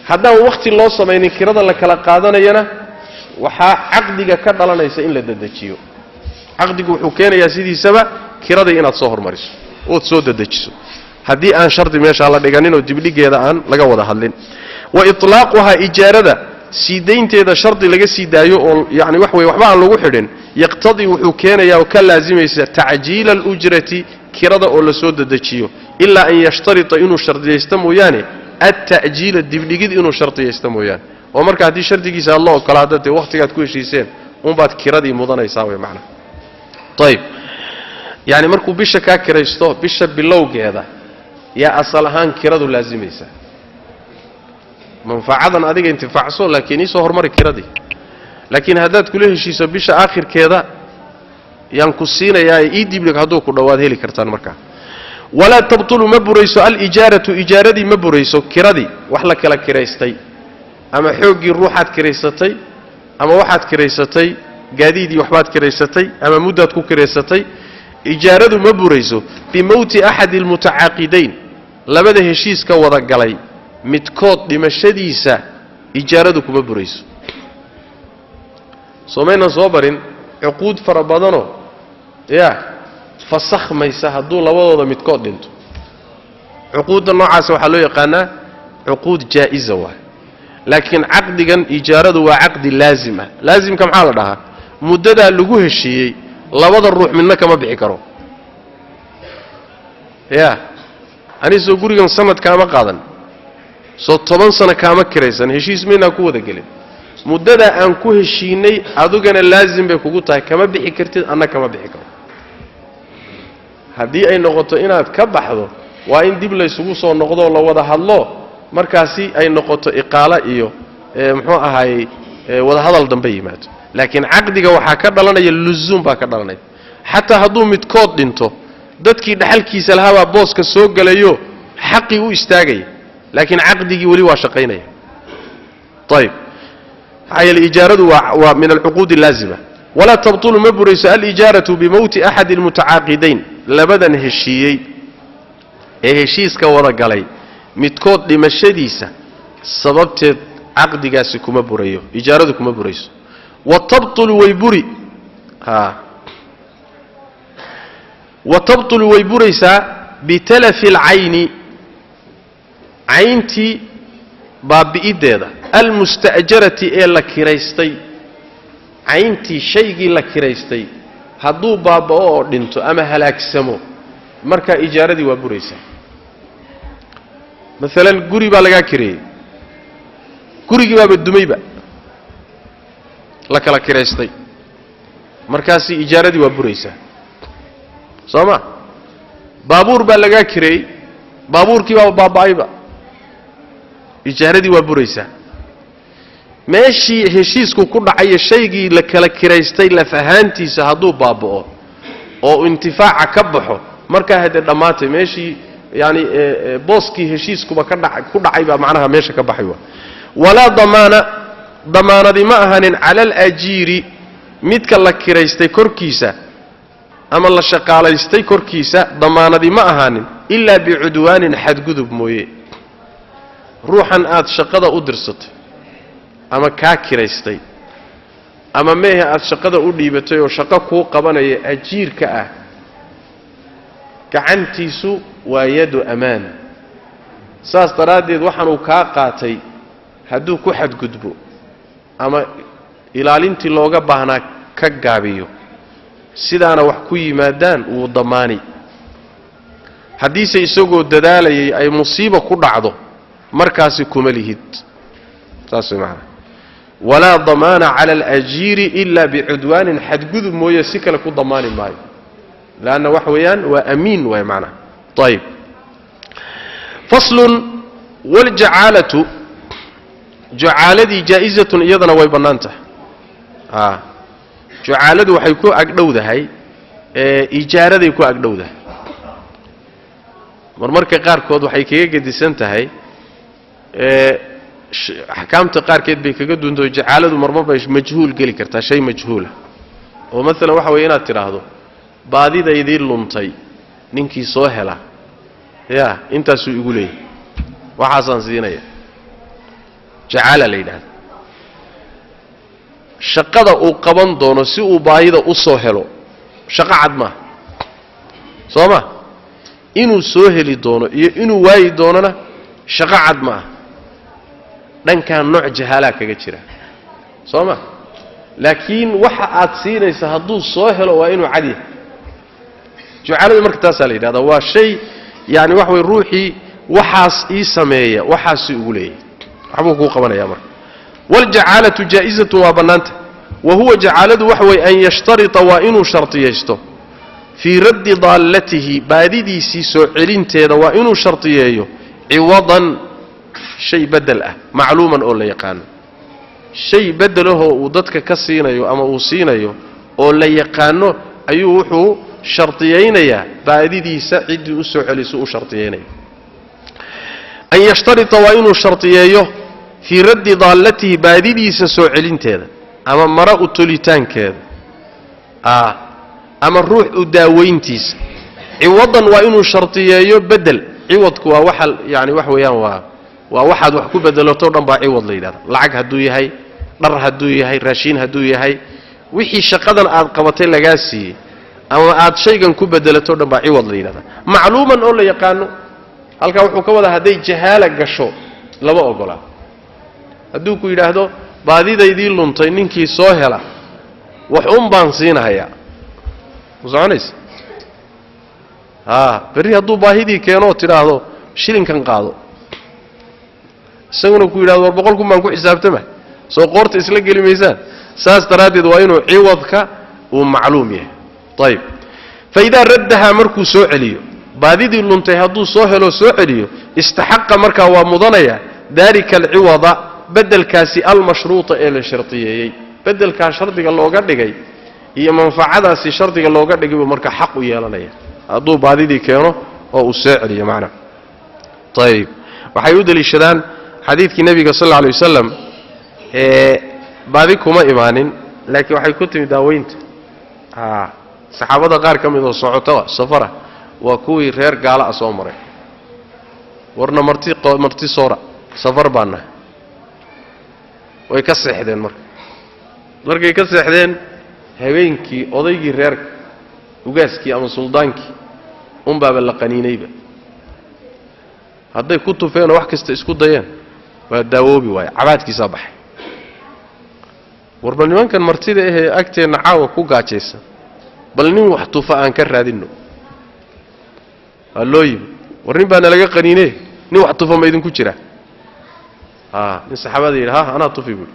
Haddaan wakhti loo samaynin kirada la kala qaadanayana, waxaa caqdiga ka dhalanaysa in la dedejiyo. Caqdigu wuxuu keenayaa sidiisaba kiradii inaad soo hormariso ood soo dedejiso, haddii aan shardi meeshaa la dhiganin oo dibdhigeeda aan laga wada hadlin. Wa itlaaquhaa ijaarada sii daynteeda shardi laga sii daayo oo yani wax wey waxba aan lagu xidhin, yaqtadii wuxuu keenayaa oo ka laazimaysa tacjiila alujrati, kirada oo la soo dedejiyo, ilaa an yashtarita inuu shardiyaysto mooyaane, alta'jiila dibdhigid inuu shardiyaysto mooyaane. Oo marka haddii shardigiisa aad la ogolaado, dee wakhtigaad ku heshiiseen unbaad kiradii mudanaysaa wey macnaha. Ayib, yacni markuu bisha kaa kiraysto, bisha bilowgeeda yaa asal ahaan kiradu laazimaysaa. Manfacadan adiga intifaacso, laakiin iisoo hormari kiradii. Laakiin haddaad kula heshiiso bisha aakhirkeeda yaan ku siinayaa ii dibdhig, hadduu ku dhowaad heli kartaan markaa. Walaa tabtulu ma burayso alijaaratu, ijaaradii ma burayso, kiradii wax la kala kiraystay, ama xooggii ruuxaad kiraysatay, ama waxaad kiraysatay gaadiidii waxbaad kiraysatay, ama muddaad ku kiraysatay, ijaaradu ma burayso bimowti axadi almutacaaqidayn, labada heshiiska wada galay midkood dhimashadiisa ijaaradu kuma burayso. Soomaynan soo barin cuquud fara badanoo yaa fasakhmaysa hadduu labadooda midkood dhinto. Cuquudda noocaasa waxaa loo yaqaanaa cuquud jaa'iza waay. Laakiin caqdigan ijaaradu waa caqdi laazim ah. Laasimka maxaa la dhahaa? Muddadaa lagu heshiiyey labada ruux midna kama bixi karo. Ya anisoo gurigan sanad kaama qaadan, soo 10 sano kaama kiraysan, heshiis maynaan ku wada gelin, muddadaa aan ku heshiinay adigana laazim bay kugu tahay, kama bixi kartid, anna kama bixi karo. Haddii ay noqoto inaad ka baxdo, waa in dib laysugu soo noqdoo la wada hadlo, markaasi ay noqoto iqaalo iyo muxuu ahaayey wadahadal dambe yimaado. Laakiin caqdiga waxaa ka dhalanaya luzuum baa ka dhalanaya. Xataa hadduu midkood dhinto, dadkii dhaxalkiisa lahaabaa booska soo gelayo, xaqii u istaagaya, laakiin caqdigii weli waa shaqaynaya. Ayib, maxaa yeele ijaaradu waa min alcuquudi allaazima. Walaa tabtulu ma burayso alijaaratu bimowti axadi almutacaaqidayn, labadan heshiiyey ee heshiiska wada galay midkood dhimashadiisa sababteed caqdigaasi kuma burayo, ijaaradu kuma burayso. Wa tabtulu way buri, wa tabtulu way buraysaa bitalafi alcayni, cayntii baabi'iddeeda, almusta'jarati ee la kiraystay, cayntii shaygii la kiraystay hadduu baaba'o oo dhinto ama halaagsamo, markaa ijaaradii waa buraysaa. Maalan guri baa lagaa kireeyey, gurigii baaba dumayba, la kala kiraystay, markaasi ijaaradii waa buraysaa, soo ma? Baabuur baa lagaa kireeyey, baabuurkii baaba baaba'ayba, ijaaradii waa buraysaa. Meeshii heshiisku ku dhacayo shaygii la kala kiraystay laf ahaantiisa hadduu baaba'o oo intifaaca ka baxo, markaa haddee dhammaatay meeshii, yaani booskii heshiiskuba ka dha ku dhacay baa macnaha meesha ka baxay. Waa walaa damaana, damaanadi ma ahanin cala alajiiri, midka la kiraystay korkiisa ama la shaqaalaystay korkiisa damaanadi ma ahaanin, ilaa bicudwaanin xadgudub mooye. Ruuxan aad shaqada u dirsatay ama kaa kiraystay ama meehe aad shaqada u dhiibatay oo shaqo kuu qabanaya ajiirka ah, gacantiisu waa yadu amaan. Saas daraaddeed waxaanuu kaa qaatay hadduu ku xadgudbo ama ilaalintii looga baahnaa ka gaabiyo, sidaana wax ku yimaadaan, wuu damaani. Haddiise isagoo dadaalayay ay musiiba ku dhacdo, markaasi kuma lihid. Saas way macanaha. Walaa damaana cala alajiiri ilaa bicudwaanin, xadgudub mooye si kale ku damaani maayo, leanna waxa weeyaan waa amiin waay macnaha. Ayib. Faslun. Waljacaalatu, jucaaladii, jaa'izatun, iyadana way bannaan tahay. Jucaaladu waxay ku agdhowdahay ijaaraday ku agdhowdahay. Marmarka qaarkood waxay kaga gedisan tahay, axkaamta qaarkeed bay kaga duuntaho. Jacaaladu marmar bay majhuul geli kartaa, shay majhuula, oo maalan waxa weeye inaad tidhaahdo baadidaydii luntay ninkii soo hela yaa intaasuu igu leeyahy, waxaasaan siinaya. Jacaala la yidhahda shaqada uu qaban doono si uu baahida u soo helo. Shaqo cad maaha, soo ma? Inuu soo heli doono iyo inuu waayi doonona shaqo cad ma aha. Dhankaa nooc jahaalaa kaga jira, soo ma? Laakiin waxa aad siinaysa hadduu soo helo waa inuu cad yahay. Jucaalada marka taasaa la yidhahdaa. Waa shay yaani waxa way ruuxii waxaas ii sameeya waxaasuu igu leeyahay, waxbuu kuu qabanaya marka. Waljacaalatu jaa'izatun, waa bannaanta. Wa huwa jacaaladu waxa weeye an yashtarita, waa inuu shartiyaysto, fii raddi daallatihi, baadidiisii soo celinteeda waa inuu shartiyeeyo, ciwadan, shay bedel ah, macluuman, oo la yaqaano. Shay beddelahoo uu dadka ka siinayo ama uu siinayo oo la yaqaano ayuu wuxuu shartiyaynayaa baadidiisa ciddii u soo celiso u shartiyeynaya. An yashtarita, waa inuu shartiyeeyo, fii raddi daallatihi, baadidiisa soo celinteeda ama mara u tolitaankeeda ama ruux u daaweyntiisa, ciwadan, waa inuu shartiyeeyo bedel. Ciwadku waa waxa yani waxa weeyaan waa waxaad wax ku bedelato dhan baa ciwad la yidhahda. Lacag hadduu yahay, dhar hadduu yahay, raashiin hadduu yahay, wixii shaqadan aad qabatay lagaa siiyey ama aad shaygan ku bedelato dhan baa ciwad la yidhahda, macluuman, oo la yaqaano. Halkaa wuxuu ka wadaa hadday jahaala gasho lama ogolaa. Hadduu ku yidhaahdo baadidaydii luntay ninkii soo hela wax un baan siinahayaa, ma soconaysa? Haa, berri hadduu baahidii keenoo tidhaahdo shilinkan qaado, isaguna ku yidhahdo war 100,000 baan ku xisaabtama, soo qoorta isla geli maysaan. Saas daraaddeed waa inuu ciwadka uu macluum yahay. Ayib. Fa idaa raddahaa, markuu soo celiyo baadidii luntay, hadduu soo helo, soo celiyo, istaxaqa, markaa waa mudanaya, daalika alciwada, beddelkaasi, almashruuta, ee la shardiyeeyey. Beddelkaa shardiga looga dhigay iyo manfacadaasi shardiga looga dhigay buu marka xaq u yeelanaya hadduu baadidii keeno oo uu soo celiyo macnaha. Ayib. Waxay u deliishadaan xadiidkii nebiga sal alla alay wasalam. Ee baadi kuma imaanin, laakiin waxay ku timi daaweynta. Saxaabada qaar ka mid oo socotaa safara waa kuwii reer gaala ah soo maray. Warna marti marti soora, safar baan nahay. Way ka seexdeen. Marka markay ka seexdeen habeenkii, odaygii reerka, ugaaskii ama suldaankii unbaaba la qaniinayba. Hadday ku tufeenoo wax kasta isku dayeen, waa daawoobi waaye, cabaadkiisaa baxay. War bal nimankan martida ahee agteenna caawa ku gaajaysan, bal nin wax tufa aan ka raadinno. Waa loo yimi. War nin baa nalaga qaniine, nin wax tufa ma idinku jira? A nin saxaabada yidhi, ha, anaa tufi buuhi,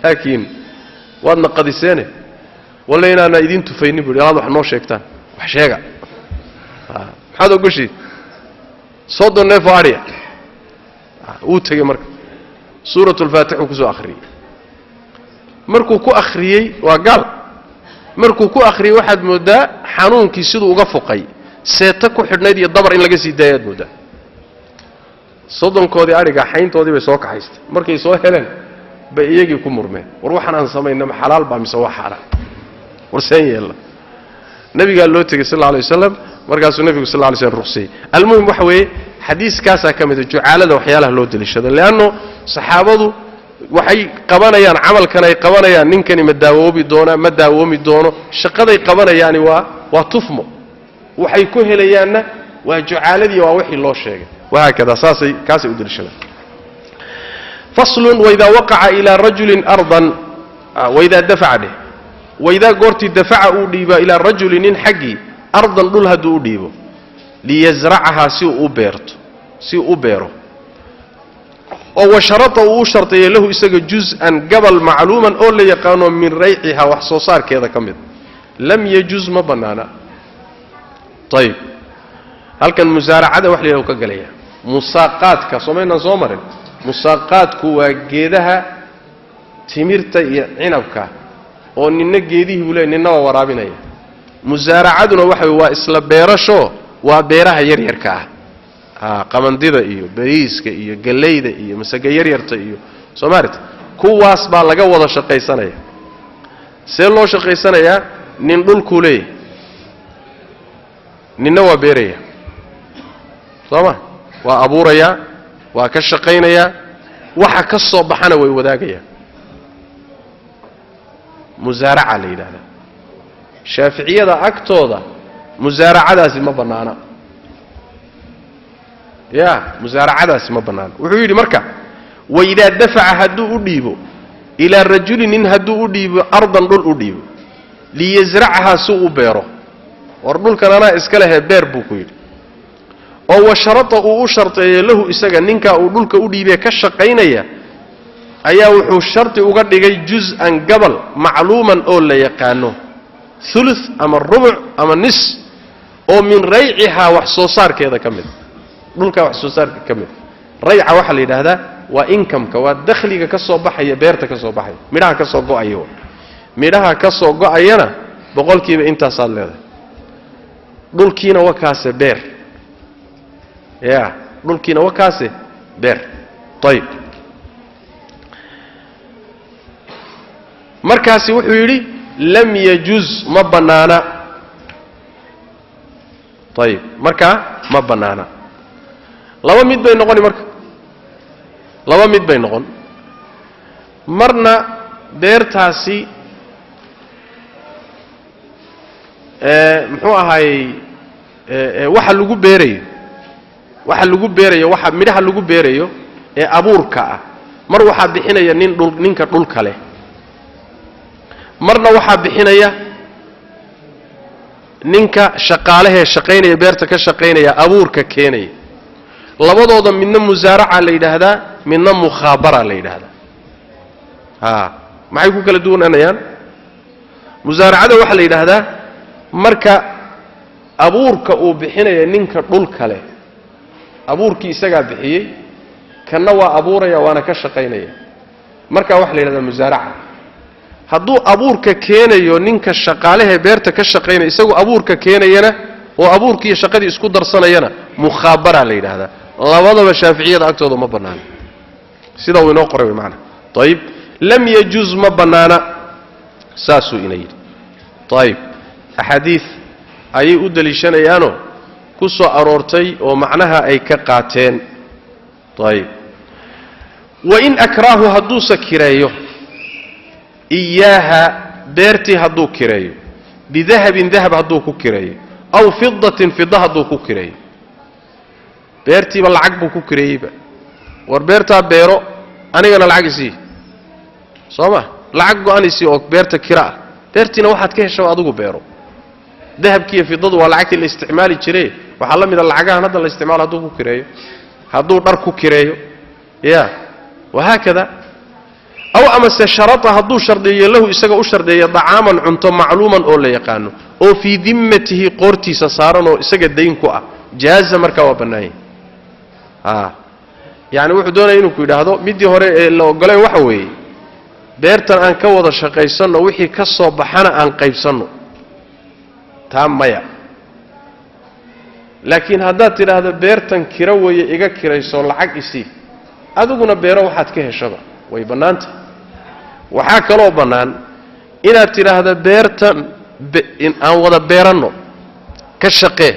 laakiin waadna qadiseene, walle inaana idiin tufaynin bu yidhi alaad wax noo sheegtaan. Wax sheega, maxaad ogoshiid? 30 neefoo adhiya. Wuu tegey marka, suurat ulfaatixuu kusoo akhriyey. Markuu ku akhriyey, waa gaal, markuu ku akhriyey waxaad mooddaa xanuunkii siduu uga foqay, seeto ku xidhnayd iyo dabar in laga sii daayaad mooddaa. 30koodii adhiga xayntoodii bay soo kaxaystay. Markay soo heleen bay iyagii ku murmeen: war waxaan aan samayna ma xalaal baa mise waa xaaraan? War seen yeella? Nabigaa loo tegey sal alla alay wasalam. Markaasuu nebigu sal lla lay slam ruqsiyey. Almuhim waxa weeye Xadiiskaasaa ka mid a jucaalada waxyaalaha loo deliishado, leanno saxaabadu waxay qabanayaan camalkan ay qabanayaan, ninkani ma daawoobi doonaa, ma daawoomi doono, shaqaday qabanayaani waa tufmo, waxay ku helayaanna waa jucaaladii, waa wixii loo sheegay, wahaakada saasay kaasay u deliishadaan. Faslun. Waidaa waqaca ilaa rajulin ardan, waidaa dafaca dheh, waidaa goortii dafaca uu dhiiba ilaa rajulin nin xaggii ardan dhul hadduu u dhiibo, liyasracahaa si uu u beerto, si uu u beero, oo washarata uu u sharteeyey lahu isaga juz-an gabal macluuman oo la yaqaano min raycihaa wax soo saarkeeda ka mid, lam yajuz ma bannaana. Ayib, halkan musaaracada wax la yidhaha ka gelaya musaaqaadka, soomaynaan soo marin. Musaaqaadku waa geedaha timirta iyo cinabka oo ninna geedihii buu leey, ninna waa waraabinaya. Musaaracaduna waxa wey waa isla beerasho, waa beeraha yaryarka ah, qamandida iyo bariiska iyo gallayda iyo masaga yaryarta iyo soomaalit, kuwaas baa laga wada shaqaysanaya. See loo shaqaysanayaa? Nin dhulkuu leeyahay, ninna waa beeraya, soo ma, waa abuurayaa, waa ka shaqaynayaa, waxa ka soo baxana way wadaagayaan. Musaaraca la yidhahdaa. Shaaficiyada agtooda musaaracadaasi ma bannaana, ya musaaracadaasi ma bannaana. Wuxuu yidhi marka, waidaa dafaca hadduu u dhiibo ilaa rajulin nin hadduu u dhiibo ardan dhul u dhiibo, liyasracahaa si u beero, war dhulkan anaa iska lehee beer buu ku yidhi, oo washarata uu u sharteeyo lahu isaga ninkaa uu dhulka u dhiibee ka shaqaynaya ayaa wuxuu sharti uga dhigay juz-an gabal macluuman oo la yaqaano, thuluth ama rubuc ama nis, oo min raycihaa wax soo saarkeeda ka mid, dhulkaa wax soo saarka ka mid. Rayca waxaa la yidhaahdaa waa inkamka, waa dakhliga ka soo baxaya beerta, ka soo baxaya midhaha ka soo go'aya, midhaha ka soo go'ayana boqolkiiba intaasaad leedahay. Dhulkiina wakaase beer, ya dhulkiina wakaase beer. Ayib, markaasi wuxuu yidhi lam yajuz ma bannaana. Ayib, markaa ma bannaana. Laba mid bay noqoni marka, laba mid bay noqon. Marna beertaasi muxuu ahaayey, waxa lagu beerayo, waxa lagu beerayo, waxa midhaha lagu beerayo ee abuurka ah, mar waxaa bixinaya nin dhul, ninka dhulka leh, marna waxaa bixinaya ninka shaqaalehee shaqaynaya beerta ka shaqaynaya abuurka keenaya. Labadooda midna musaaraca la yidhaahdaa, midna mukhaabara la yidhaahdaa. A maxay ku kala duwananayaan? Musaaracada waxaa la yidhaahdaa marka abuurka uu bixinaya ninka dhulka leh, abuurkii isagaa bixiyey, kanna waa abuuraya waana ka shaqaynaya, markaa waxa la yidhahdaa musaaraca. Hadduu abuurka keenayo ninka shaqaalehee beerta ka shaqaynaya, isagu abuurka keenayana oo abuurkiiyo shaqadii isku darsanayana, mukhaabara la yidhaahdaa. Labadaba shaaficiyada agtooda ma bannaana, sida uu inoo qoray wey macanaa. Ayib, lam yajuz ma bannaana, saasuu ina yidhi. Ayib, axaadiid ayay u deliishanayaanoo ku soo aroortay oo macnaha ay ka qaateen. Ayib, wain akraahu hadduuse kireeyo iyaaha beertii, hadduu kireeyo bidahabin dahab hadduu ku kireeyo, aw fidatin fida hadduu ku kireeyo, beertiiba lacag buu ku kireeyeyba, war beertaa beero anigana lacag isii, soo ma, lacag go-an isii oo beerta kira ah, beertiina waxaad ka heshaba adigu beero. Dahabkiiyo fidadu waa lacagtii la isticmaali jire, waxaa la mida lacagahan hadda la isticmaalo hadduu ku kireeyo, hadduu dhar ku kireeyo, ya wahaakada. Aw amase sharata hadduu shardeeyo lahu isaga u shardeeyo dacaaman cunto macluuman oo la yaqaano oo fii dimmatihi qoortiisa saaran oo isaga dayn ku ah, jaaza markaa waa bannaanyah. Yacni wuxuu doonaya inuu ku yidhaahdo middii hore ee la ogolay waxa weeye beertan aan ka wada shaqaysanno, wixii ka soo baxana aan qaybsanno, taa maya. Laakiin haddaad tidhaahdo beertan kiro weeye iga kirayso lacag isii, adiguna beero waxaad ka heshaba way bannaantah. Waxaa kaloo bannaan inaad tidhaahdo beertan aan wada beeranno ka shaqee,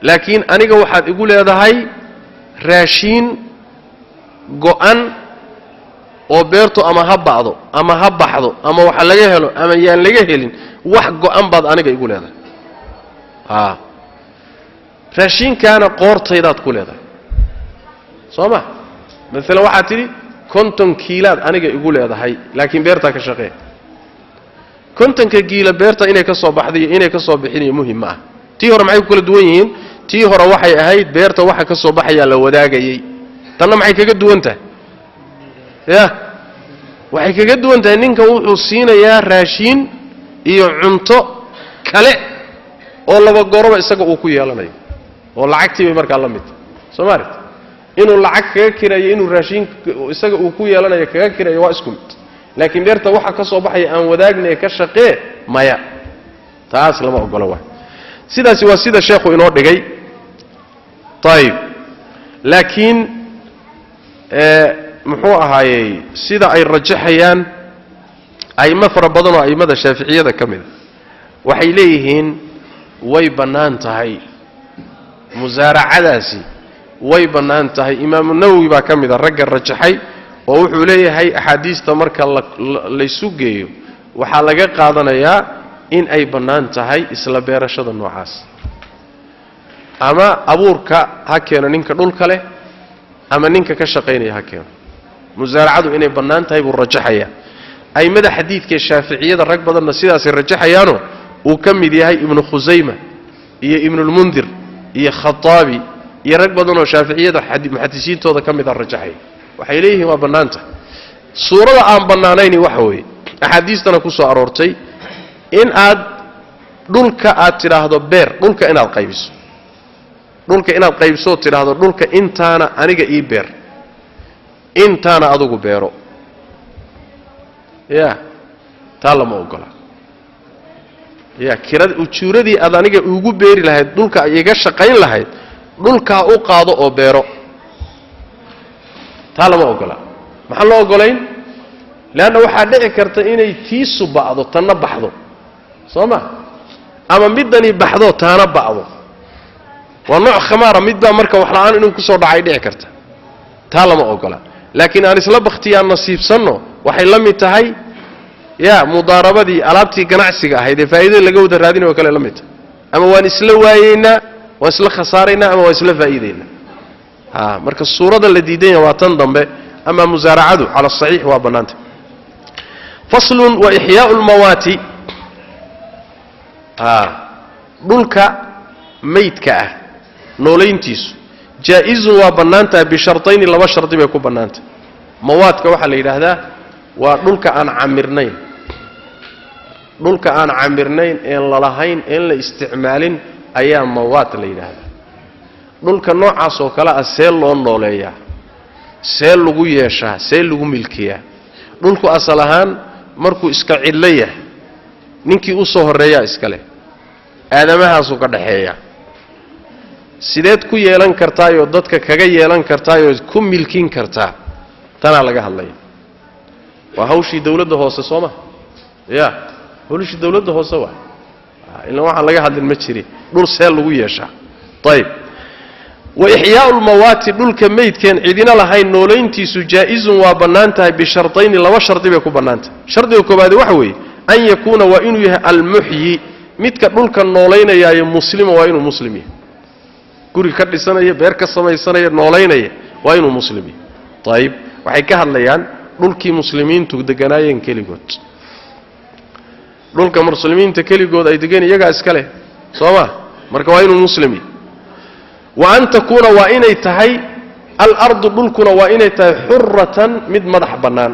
Laakiin aniga waxaad igu leedahay raashiin go'an oo beertu ama ha ba'do ama ha baxdo ama waxa laga helo ama yaan laga helin, wax go'an baad aniga igu leedahay. Raashiinkaana qoortaydaad ku leedahay, soo ma? Maalan waxaad tidhi 50 kiilaad aniga igu leedahay, laakiin beertaa ka shaqee. 50-ka kiila beerta inay ka soo baxday iyo inay ka soo bixinayo muhim ma ah. Tii hore maxay ku kala duwan yihiin? Tii hore waxay ahayd beerta waxa ka soo baxayaa la wadaagayey. Tanna maxay kaga duwan tahay? Ya, waxay kaga duwan tahay ninkan wuxuu siinayaa raashiin iyo cunto kale oo laba goroba isaga uu ku yeelanayo, oo lacagtii bay markaa la mid tahay. Soo ma aragti? Inuu lacag kaga kirayo, inuu raashiin isaga uu ku yeelanayo kaga kirayo, waa isku mid. Laakiin beerta waxa ka soo baxaya aan wadaagnay ka shaqee, maya, taas lama ogolo. Waay sidaasi, waa sida sheekhu inoo dhigay. Ayib, laakiin muxuu ahaayey sida ay rajaxayaan a'immo fara badan oo a'immada shaaficiyada ka mida, waxay leeyihiin way bannaan tahay musaaracadaasi, way bannaan tahay. Imaamu Nawowi baa ka mida ragga rajaxay, oo wuxuu leeyahay axaadiista marka laysu geeyo waxaa laga qaadanayaa in ay bannaan tahay isla beerashada noocaas. Ama abuurka ha keeno ninka dhulka leh, ama ninka ka shaqaynaya ha keeno, musaaracadu inay bannaan tahay buu rajaxayaa. A'immada xadiidkaee shaaficiyada rag badanna sidaasay rajaxayaanoo uu ka mid yahay Ibnu Khusayma iyo Ibnulmundir iyo Khataabi iyo rag badanoo shaaficiyada muxadisiintooda ka mida rajaxaya. Waxay leeyihiin waa bannaan tahay. Suurada aan bannaanayni waxa weeye axaadiistana ku soo aroortay in aad dhulka aad tidhaahdo beer, dhulka inaad qaybiso, dhulka inaad qaybisoo tidhaahdo dhulka intaana aniga ii beer, intaana adugu beero, ya, taa lama ogola. Ya, kirad ujuuradii aad aniga iigu beeri lahayd, dhulka iga shaqayn lahayd, dhulkaa u qaado oo beero, taa lama ogola. Maxaan loo ogolayn? Leanna waxaa dhici karta inay tiisu ba'do tanna baxdo, soo ma? Ama middani baxdo taana ba'do, waa nooc khamaara. Midbaa marka wax la'aan inuu ku soo dhacay dhici karta, taa lama ogola. Laakiin aan isla bakhtiyaan nasiibsanno waxay la mid tahay ya mudaarabadii alaabtii ganacsiga ahayd ee faa'iidada laga wada raadinayo kale la mid tahay. Ama waan isla waayeynaa, waan isla khasaaraynaa, ama waan isla faa'iidaynaa. Marka suurada la diidan yahay waa tan dambe. Ama musaaracadu cala asaxiix waa bannaanta. Faslun wa ixyaau lmawaati, dhulka maydka ah noolayntiisu jaa-izun waa bannaan tahay bishartayni, laba shardi bay ku bannaantahay. Mawaadka waxaa la yidhaahdaa waa dhulka aan camirnayn, dhulka aan camirnayn een lalahayn een la isticmaalin ayaa mawaad la yidhaahdaa. Dhulka noocaas oo kale ah see loo nooleeyaa, see lagu yeeshaa, see lagu milkiyaa? Dhulku asal ahaan markuu iska cidlo yahay ninkii u soo horreeyaa iska leh, aadamahaasuu ka dhaxeeya. Sideed ku yeelan kartaayoo dadka kaga yeelan kartaayoo ku milkin kartaa? Tanaa laga hadlaya. Waa hawshii dawladda hoose, soo ma? Ya, hawshii dawladda hoose waa ilaan waxaan laga hadlin ma jirin dhul see lagu yeeshaa. Ayib, wa ixyaau lmawaati, dhulka meydkeen cidina lahayn noolayntiisu jaa-izun waa bannaan tahay bishartayni, laba shardi bay ku bannaan tahay. Shardiga koobaadi waxa weeye an yakuuna waa inuu yahay almuxyi, midka dhulka noolaynayaayo muslima, waa inuu muslim yahay. Guri ka dhisanaya, beer ka samaysanaya, noolaynaya waa inuu muslim yahay. Ayib, waxay ka hadlayaan dhulkii muslimiintu deganaayeen keligood. Dhulka muslimiinta keligood ay degan iyagaa iska leh, soo ma? Marka waa inuu muslim yahay. Wa an takuuna waa inay tahay alardu, dhulkuna waa inay tahay xuratan, mid madax bannaan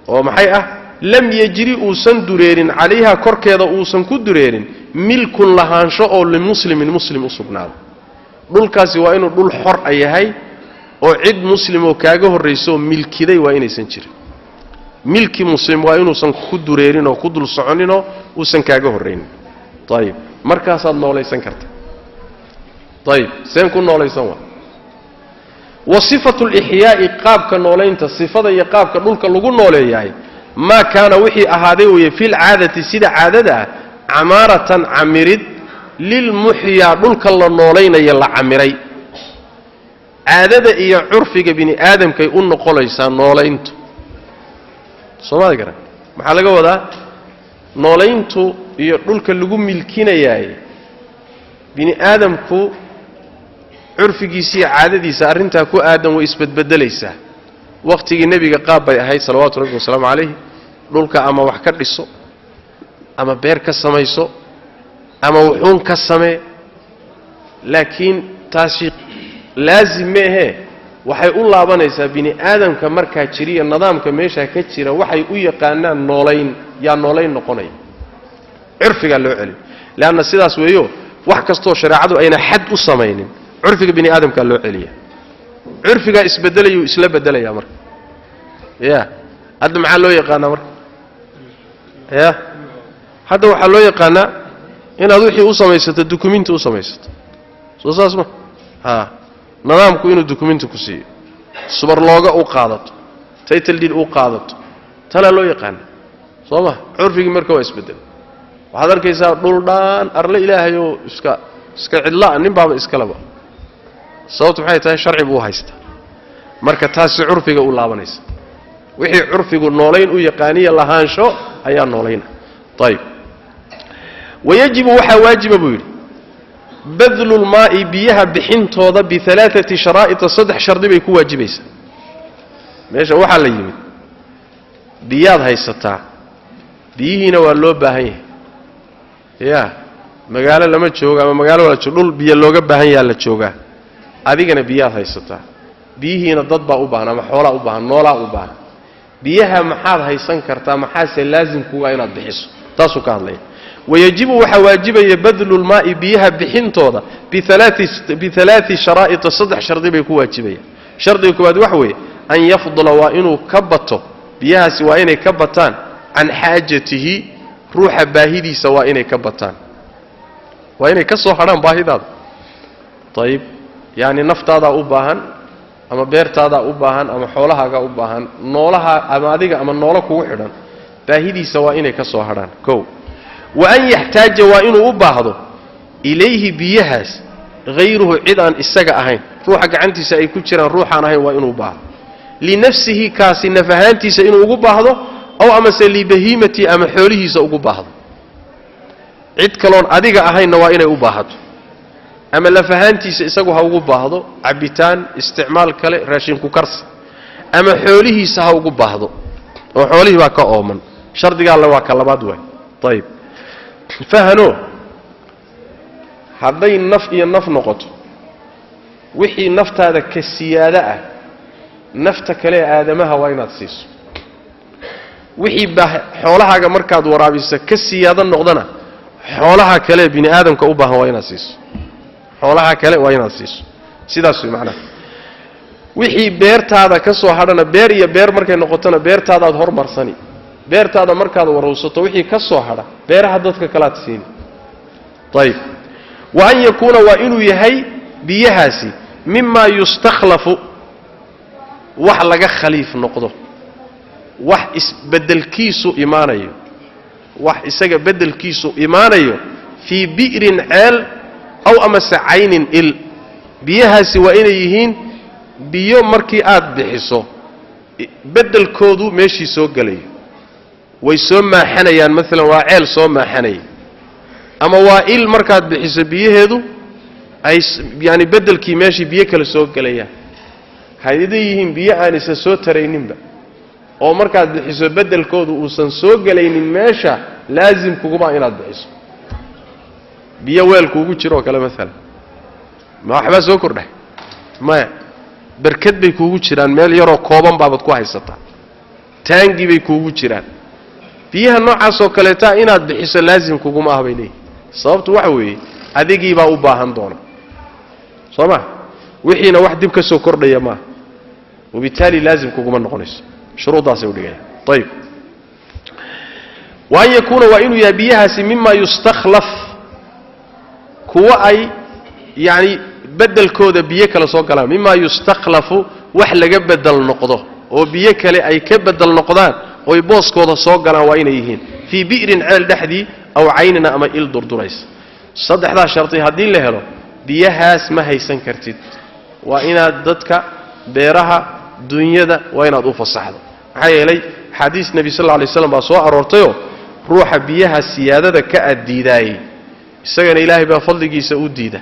oo maxay ah, lam yejri uusan dureerin calayha korkeeda uusan ku dureerin milkun lahaansho oo limuslimin muslim u sugnaado. Dhulkaasi waa inuu dhul xor a yahay oo cid muslimoo kaaga horraysooo milkiday waa inaysan jirin. Milki muslim waa inuusan ku dureerin oo ku dul soconinoo uusan kaaga horraynin. Ayib, markaasaad noolaysan karta. Ayib, seen ku noolaysan waa wa sifatu lixyaa'i, qaabka noolaynta, sifada iyo qaabka dhulka lagu nooleeyahay, maa kaana wixii ahaaday weeye filcaadati, sida caadada ah, camaaratan camirid Lilmuxyaa, dhulka la noolaynaya, la camiray, caadada iyo curfiga bini aadamkay u noqonaysaa noolayntu. Soomaali garan, maxaa laga wadaa noolayntu iyo dhulka lagu milkinayaay? Bini aadamku curfigiisiiyo caadadiisa arrintaa ku aadan way isbedbedelaysaa. Wakhtigii nebiga qaab bay ahayd, salawaatu rabbi wasalaamu calayh, dhulka ama wax ka dhiso ama beer ka samayso ama wuxuun ka samee. Laakiin taasi laasim ma ahee, waxay u laabanaysaa bini aadamka markaa jiriya nidaamka meeshaa ka jira, waxay u yaqaanaan noolayn yaa noolayn noqonaya. Curfigaa loo celin, leanna sidaas weeyo, wax kastoo shareecadu ayna xad u samaynin curfiga bini aadamkaa loo celiya. Curfigaa isbedelayuu isla bedelayaa marka. Ya, hadda maxaa loo yaqaanaa marka? Ya, hadda waxaa loo yaqaanaa inaad wixii u samaysato dukumenti u samaysato. Soo saas ma ha? Nidaamku inuu dukumenti ku siiyo, subarlooga u qaadato, title deed u qaadato, tanaa loo yaqaana, soo ma? Curfigii marka waa isbedel. Waxaad arkaysaa dhul dhaan arle ilaahayoo iska cidlaa, nin baaba iskaleba. Sababtu maxay tahay? Sharci buu u haystaa. Marka taasi curfiga u laabanaysa, wixii curfigu noolayn u yaqaaniya lahaansho ayaa noolayna. Ayib, wayajibu, waxaa waajiba buu yidhi, badlulmaa'i, biyaha bixintooda, bialaaati sharaa'ita, saddex shardi bay ku waajibaysaa. Meesha waxaa la yimid, biyaad haysataa, biyihiina waa loo baahan yahay. Ya, magaalo lama joogo ama magaalo waa dhul biyo looga baahan yaha la joogaa, adigana biyaad haysataa, biyihiina dad baa u baahan ama xoolaa u baahan, noolaa u baahan. Biyaha maxaad haysan kartaa, maxaase laasim kuga inaad bixiso? Taasuu ka hadlaya. Wayajibu, waxaa waajibaya, badlulmaa'i, biyaha bixintooda, bialaai sharaa'ita, saddex shardi bay ku waajibayaan. Shardiga koowaad waxa weeye an yafdula, waa inuu ka bato biyahaasi, waa inay ka bataan, can xaajatihi, ruuxa baahidiisa waa inay ka bataan, waa inay ka soo hadhaan baahidaada. Ayib, yacni naftaadaa u baahan ama beertaadaa u baahan ama xoolahaagaa u baahan, noolaha ama adiga ama noolo kugu xidhan baahidiisa waa inay ka soo hadhaan. Kow, wa an yaxtaaja, waa inuu u baahdo, ilayhi, biyahaas, hayruhu, cid aan isaga ahayn, ruuxa gacantiisa ay ku jiraan ruuxaan ahayn waa inuu u baahdo, linafsihi, kaasi naf ahaantiisa inuu ugu baahdo, aw amase libahiimatii, ama xoolihiisa ugu baahdo. Cid kaloon adiga ahaynna waa inay u baahato, ama laf ahaantiisa isagu ha ugu baahdo, cabitaan, isticmaal kale, raashinku karsi, ama xoolihiisa ha ugu baahdo oo xoolihii baa ka ooman. Shardigaa alle waa ka labaad waay. Ayib, fahano, hadday naf iyo naf noqoto, wixii naftaada ka siyaado ah nafta kale ee aadamaha waa inaad siiso. Wixii baa xoolahaaga markaad waraabiso ka siyaado noqdana, xoolaha kale bini aadamka u baahan waa inaad siiso, xoolaha kale waa inaad siiso. Sidaas way macnaha. Wixii beertaada ka soo hadhana, beer iyo beer markay noqotona, beertaadaad hormarsani. Beertaada markaad warowsato, wixii ka soo hadha beeraha dadka kalaad siini. Ayib, wa an yakuuna, waa inuu yahay biyahaasi, mimaa yustakhlafu, wax laga khaliif noqdo, wax isbeddelkiisu imaanayo, wax isaga beddelkiisu imaanayo, fii bi'rin, ceel, aw amase caynin, il. Biyahaasi waa inay yihiin biyo markii aad bixiso beddelkoodu meeshii soo gelayo, way soo maaxanayaan. Maalan waa ceel soo maaxanaya ama waa il markaad bixiso biyaheedu ay yaani beddelkii meeshii biyo kale soo gelayaan. Hadday yihiin biyo aan isa soo tarayninba oo markaad bixiso beddelkoodu uusan soo gelaynin meesha, laasim kuguma inaad bixiso. Biyo weel kuugu jiroo kale maalan, ma waxbaa soo kordhay? Maya. Berkad bay kuugu jiraan, meel yaroo kooban baabad ku haysataa, taangi bay kuugu jiraan. Biyaha noocaasoo kaleeta inaad bixiso laasim kuguma ah bay leeyihin. Sababtu waxa weeye, adigiibaa u baahan doona, soo ma? Wixiina wax dib ka soo kordhaya maaha, wabitaali laasim kuguma noqonayso. Shuruuddaasay udhigayaan. Ayib, wa an yakuuna, waa inuu yahay biyahaasi, mima yustakhlaf, kuwa ay yacni beddelkooda biyo kale soo galaan, mima yustakhlafu, wax laga bedel noqdo oo biyo kale ay ka bedel noqdaan oy booskooda soo galaan waa inay yihiin, fii bi'rin, ceel dhexdii, aw caynina, ama il durduraysa. Saddexdaa shardi haddii la helo biyahaas ma haysan kartid. Waa inaad dadka beeraha dunyada waa inaad u fasaxdo. Maxaa yeelay xadiis nebi sal alla alay slam baa soo aroortayoo ruuxa biyaha siyaadada ka addiidaayey isagana ilaahay baa fadligiisa u diida.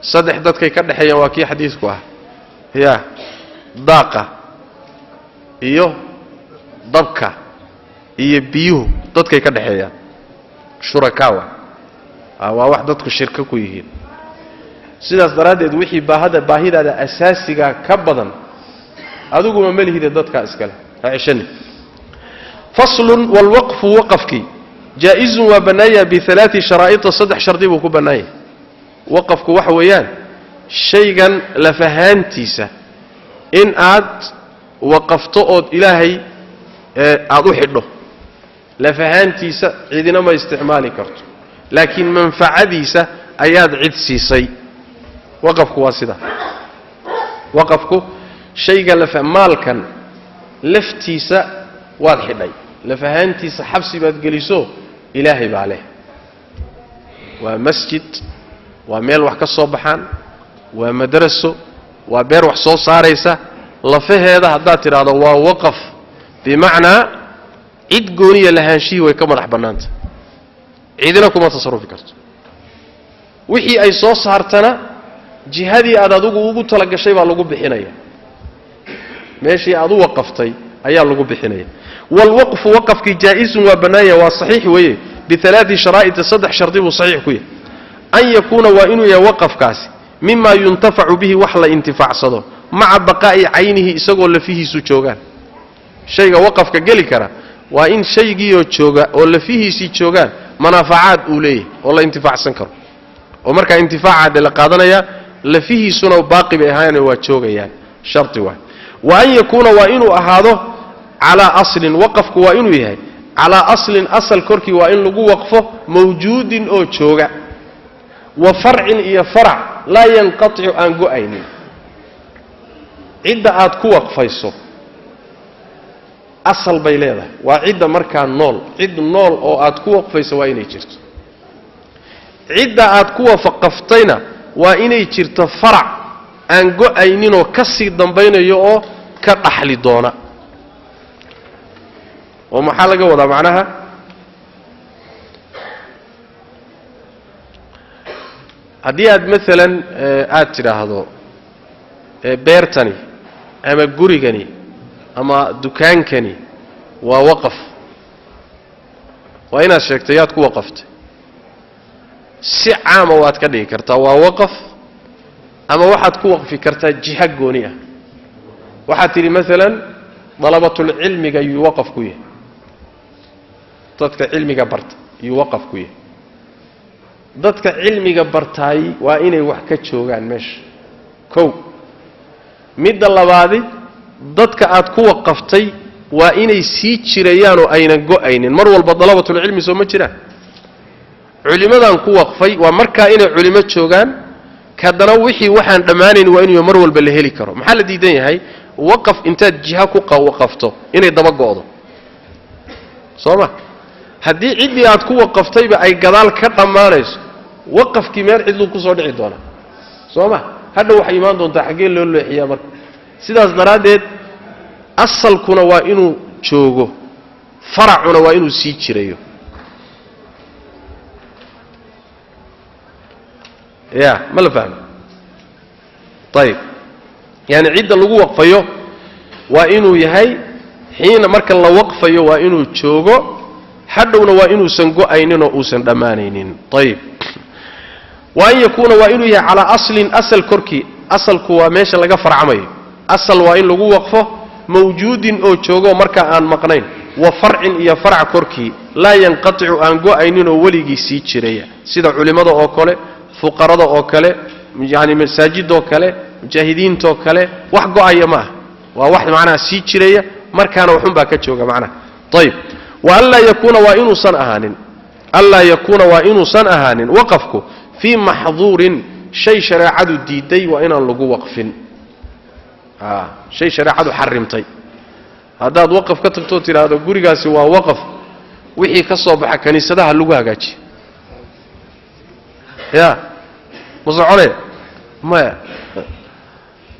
Saddex dadkay ka dhexeeyaan waa kii xadiisku ah, yaa daaqa iyo dabka iyo biyuhu dadkay ka dhexeeyaan, shurakaawa waa wax dadku shirka ku yihiin. Sidaas daraaddeed wixii baahidaada asaasigaa ka badan adiguma malihide dadkaa iskale ha ceshani. Faslun walwaqfu waqafkii jaa-izun waa bannaanyaha bialaai sharaa'ita, saddex shardi buu ku bannaanyah. Waqafku waxa weeyaan shaygan lafahaantiisa in aad waqafto ood ilaahay aada u xidho, lafahaantiisa cidina ma isticmaali karto, laakiin manfacadiisa ayaad cid siisay. Waqafku waa sidaa. Waqafku shayga maalkan laftiisa waad xidhay, lafahaantiisa xabsi baad geliso, ilaahay baa leh. Waa masjid, waa meel wax ka soo baxaan, waa madraso, waa beer wax soo saaraysa. Lafaheeda haddaad tidhaahdo waa waqaf, bimacnaa cid gooniya lahaanshihii way ka madax bannaanta, cidina kuma tasarufi karto. Wixii ay soo saartana jihadii aad adigu ugu talagashay baa lagu bixinaya, meeshii aad u waqaftay ayaa lagu bixinaya. Walwaqfu waqafkii jaa-izun waa bannaanya, waa saxiix weeye bialaai sharaa'ita, saddex shardi buu saxiix ku yahay. An yakuuna waa inuu yahay waqafkaasi mima yuntafacu bihi, wax la intifaacsado, maca baqaa'i caynihi, isagoo lafihiisu joogaan. Shayga waqafka geli kara waa in shaygiioo jooga oo lafihiisii joogaan manaafacaad uu leeyahay oo la intifaacsan karo, oo markaa intifaacaade la qaadanaya, lafihiisuna baaqi bay ahaane waa joogayaan, shardi waay. Wa an yakuuna waa inuu ahaado calaa aslin, waqafku waa inuu yahay calaa aslin, asal korkii waa in lagu waqfo, mawjuudin oo jooga, wa farcin iyo farac laa yanqaticu aan go'aynin. Cidda aad ku waqfayso asal bay leedahay, waa cidda markaa nool, cid nool oo aad ku waqfayso waa inay jirto. Cidda aad ku waqaftayna waa inay jirto farac aan go'ayninoo ka sii dambaynayo oo ka dhaxli doona. Oo maxaa laga wadaa macnaha? Haddii aad maalan aad tidhaahdo beertani ama gurigani ama dukaankani waa waqaf, waa inaad sheegtay yaad ku waqaftay. Si caama waad ka dhigi kartaa waa waqaf, ama waxaad ku waqfi kartaa jiha gooni ah. Waxaad tidhi maalan dalabatulcilmiga yuu waqaf ku yahay, dadka cilmiga barta yuu waqaf ku yahay. Dadka cilmiga bartaay waa inay wax ka joogaan meesha, kow. Midda labaadi, dadka aad ku waqaftay waa inay sii jirayaanoo aynan go'aynin. Mar walba dalabatulcilmi soo ma jiraan. Culimmadaan ku waqfay waa markaa inay culimo joogaan, haddana wixii waxaan dhammaanayn waa inuu mar walba la heli karo. Maxaa la diidan yahay? Waqaf intaad jiha ku waqafto inay daba go'do, soo ma? Haddii ciddii aad ku waqaftayba ay gadaal ka dhammaanayso, waqafkii meel cidluu kusoo dhici doonaa, soo ma? Hadhow waxay imaan doontaa xaggee loo leexiyaa marka. Sidaas daraaddeed asalkuna waa inuu joogo, faracuna waa inuu sii jirayo. Ya ma la fahmo? Ayib, yaani cidda lagu waqfayo waa inuu yahay xiina marka la waqfayo waa inuu joogo, hadhowna waa inuusan go'aynin oo uusan dhammaanaynin. Ayib, wa an yakuuna waa inuu yahay calaa aslin, asal korkii. Asalku waa meesha laga farcamayo. Asal waa in lagu waqfo mawjuudin oo joogo markaa aan maqnayn, wa farcin iyo farac korkii laa yanqaticu aan go'aynin oo weligii sii jiraya, sida culimmada oo kale, fuqarada oo kale, yani masaajidoo kale, mujaahidiintoo kale. Wax go'aya ma ah, waa wax macnaha sii jiraya, markaana waxunbaa ka jooga macnaha. Ayib, wa anlaa yakuuna waa inuusan ahaanin, anlaa yakuuna waa inuusan ahaanin waqafku fii maxduurin, shay shareecadu diiday waa inaan lagu waqfin. Shay shareecadu xarimtay haddaad waqaf ka tagtoo tidhaahdo gurigaasi waa waqaf, wixii ka soo baxa kaniisadaha lagu hagaajiyo, Ya ma soconaya? Maya,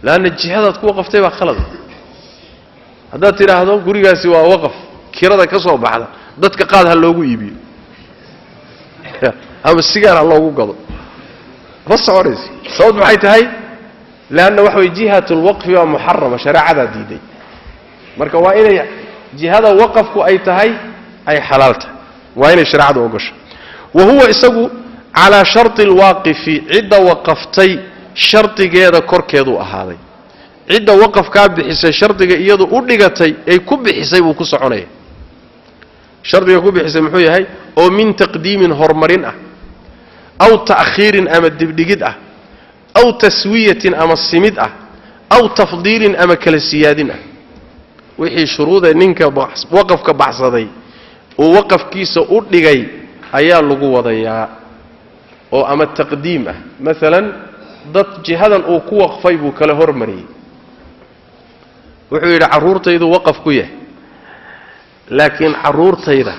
leanna jihadaad ku waqaftay baa khalad. Haddaad tidhaahdo gurigaasi waa waqaf, kirada ka soo baxda dadka qaad ha loogu iibiyo ama sigaar ha loogu gado, ma soconayso. Sabab maxay tahay? Leanna waxa way jihatulwaqfi waa muxarama, shareecadaa diiday. Marka waa inay jihada waqafku ay tahay ay xalaal tahay, waa inay shareecadu ogosho. Wa huwa isagu calaa sharti alwaaqifi, cidda waqaftay shardigeeda korkeeduu ahaaday. Cidda waqafkaa bixisay shardiga iyadu u dhigatay ay ku bixisay buu ku soconaya. Shardiga ku bixisay muxuu yahay? Oo min taqdiimin horumarin ah, aw ta'khiirin ama dibdhigid ah, aw taswiyatin ama simid ah, aw tafdiilin ama kala siyaadin ah. Wixii shuruudee ninka waqafka baxsaday uu waqafkiisa u dhigay ayaa lagu wadayaa, oo ama taqdiim ah, maalan dad jihadan uu ku waqfay buu kala hormariyey. Wuxuu yidhi carruurtaydu waqaf ku yahay, laakiin carruurtayda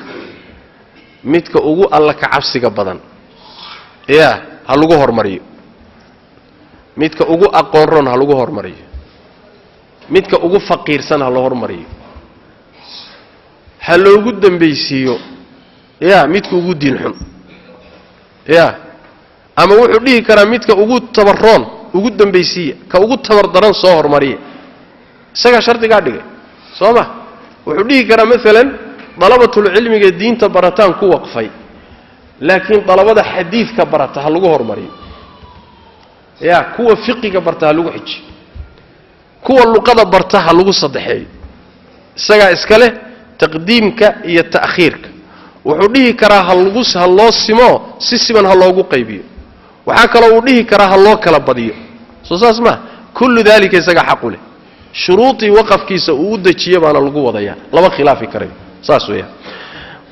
midka ugu alla ka cabsiga badan yaa ha lagu hormariyo, midka ugu aqoon roon ha lagu hormariyo, midka ugu faqiirsan ha loo hormariyo, ha loogu dambaysiiyo yaa midka ugu diin xun. Ya ama wuxuu dhihi karaa midka ugu tabarroon ugu dambaysiiya, ka ugu tabardaran soo hormariya. Isagaa shardigaa dhigay, soo ma? Wuxuu dhihi karaa maalan dalabatulcilmiga diinta barataan ku waqfay, laakiin dalabada xadiidka barata ha lagu hormariyo, ya kuwa fiqiga barta ha lagu xijiyo, kuwa luqada barta ha lagu saddexeeyo. Isagaa iska leh taqdiimka iyo ta'khiirka. Wuxuu dhihi karaa ha loo simo, si siman ha loogu qaybiyo. Waxaa kaloo uu dhihi karaa ha loo kala badiyo. Soo saas maa? Kullu daalika isagaa xaqu leh. Shuruudii waqafkiisa uu u dejiye baana lagu wadayaa, lama khilaafi karayo. Saas weeyaan.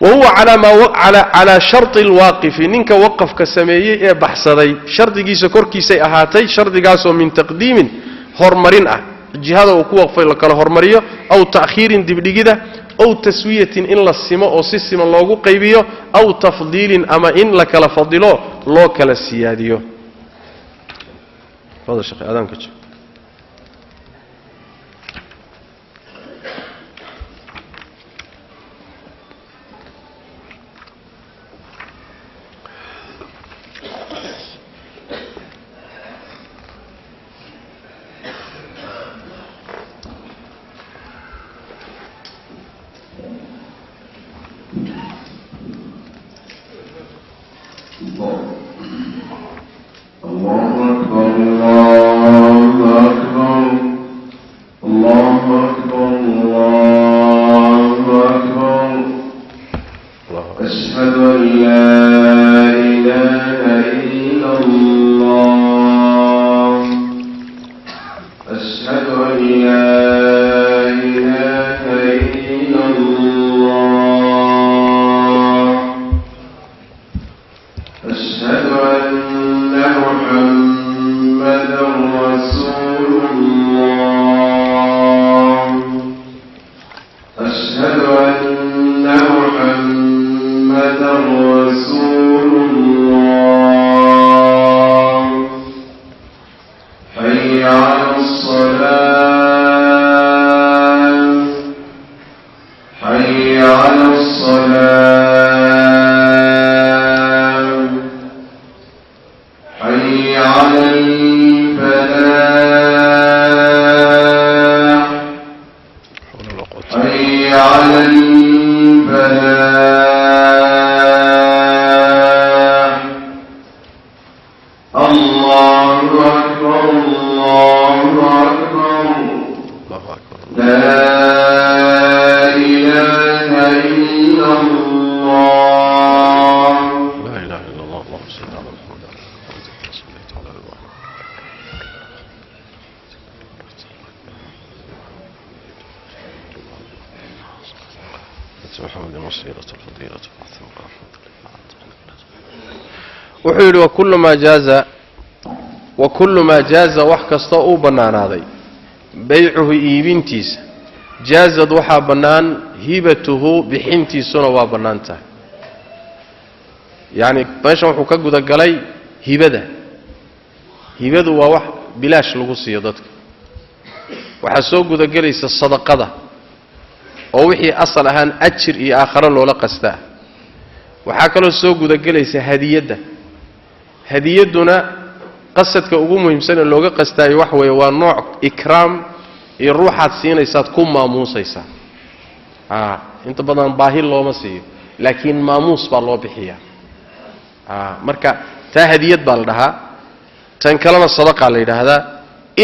Wa huwa calaa sharti alwaaqifi, ninka waqafka sameeyey ee baxsaday shardigiisa korkiisay ahaatay, shardigaasoo min taqdiimin horumarin ah, jihada uu ku waqfay la kala hormariyo, aw ta'khiirin dibdhigida, aw taswiyatin in la simo oo si siman loogu qaybiyo, aw tafdiilin ama in la kala fadilo loo kala siyaadiyo. Fadal sheekh aadaanka. Wuxuu yidhi wakullu maa jaaza, wax kastoo uu bannaanaaday baycuhu iibintiisa, jaazad waxaa bannaan hibatuhu bixintiisuna waa bannaan tahay. Yacni meeshan wuxuu ka gudagalay Hibada, hibadu waa wax bilaash lagu siiyo dadka. Waxaa soo gudagelaysa sadaqada oo wixii asal ahaan ajir iyo aakharo loola qastaa. Waxaa kaloo soo gudagelaysa hadiyadda. Hadiyadduna qasadka ugu muhiimsan ee looga qastaayo wax weeye waa nooc ikraam iyo ruuxaad siinaysaad ku maamuusaysaa. Inta badan baahi looma siiyo, laakiin maamuus baa loo bixiyaa. Marka taa hadiyad baa la dhahaa, tan kalena sadaqaa la yidhaahdaa,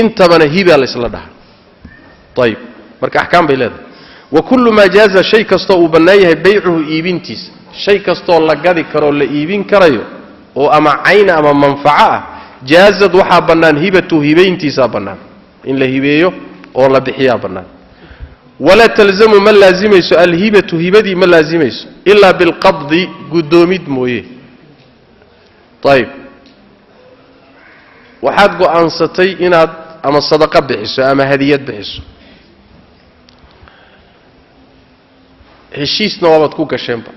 intabana hibaa laysla dhahaa. Ayib, marka axkaam bay leedahay. Wa kullu maa jaaza, shay kastoo uu bannaan yahay baycuhu iibintiisa, shay kastoo la gadi karoo la iibin karayo oo ama cayna ama manfaco ah, jaazad waxaa bannaan hibatu, hibayntiisaa bannaan, in la hibeeyo oo la bixiyaa bannaan. Walaa talzamu, ma laazimayso, alhibatu hibadii ma laazimayso ilaa bilqabdi, guddoomid mooye. Ayib, waxaad go'aansatay inaad ama sadaqo bixiso ama hadiyad bixiso, heshiisna waabaad ku gasheenba.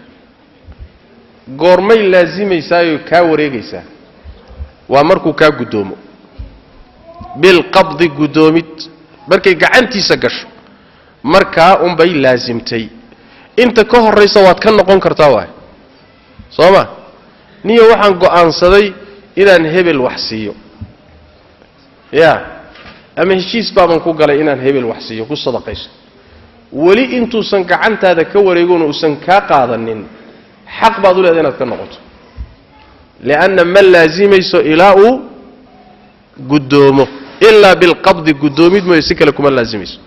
Goormay laasimaysaayoo kaa wareegaysaa? Waa markuu kaa guddoomo. Bilqabdi, guddoomid, markay gacantiisa gasho markaa unbay laasimtay. Inta ka horraysa waad ka noqon kartaa waay, soo ma? Niyo waxaan go'aansaday inaan hebel wax siiyo, yaa ama heshiis baaban ku galay inaan hebel wax siiyo, ku sadaqayso. Weli intuusan gacantaada ka wareegoon uusan kaa qaadanin, xaq baad u leedahay inaad ka noqoto, lianna ma laasimayso ilaa uu guddoomo. Ilaa bilqabdi, guddoomid mooye, si kale kuma laasimayso.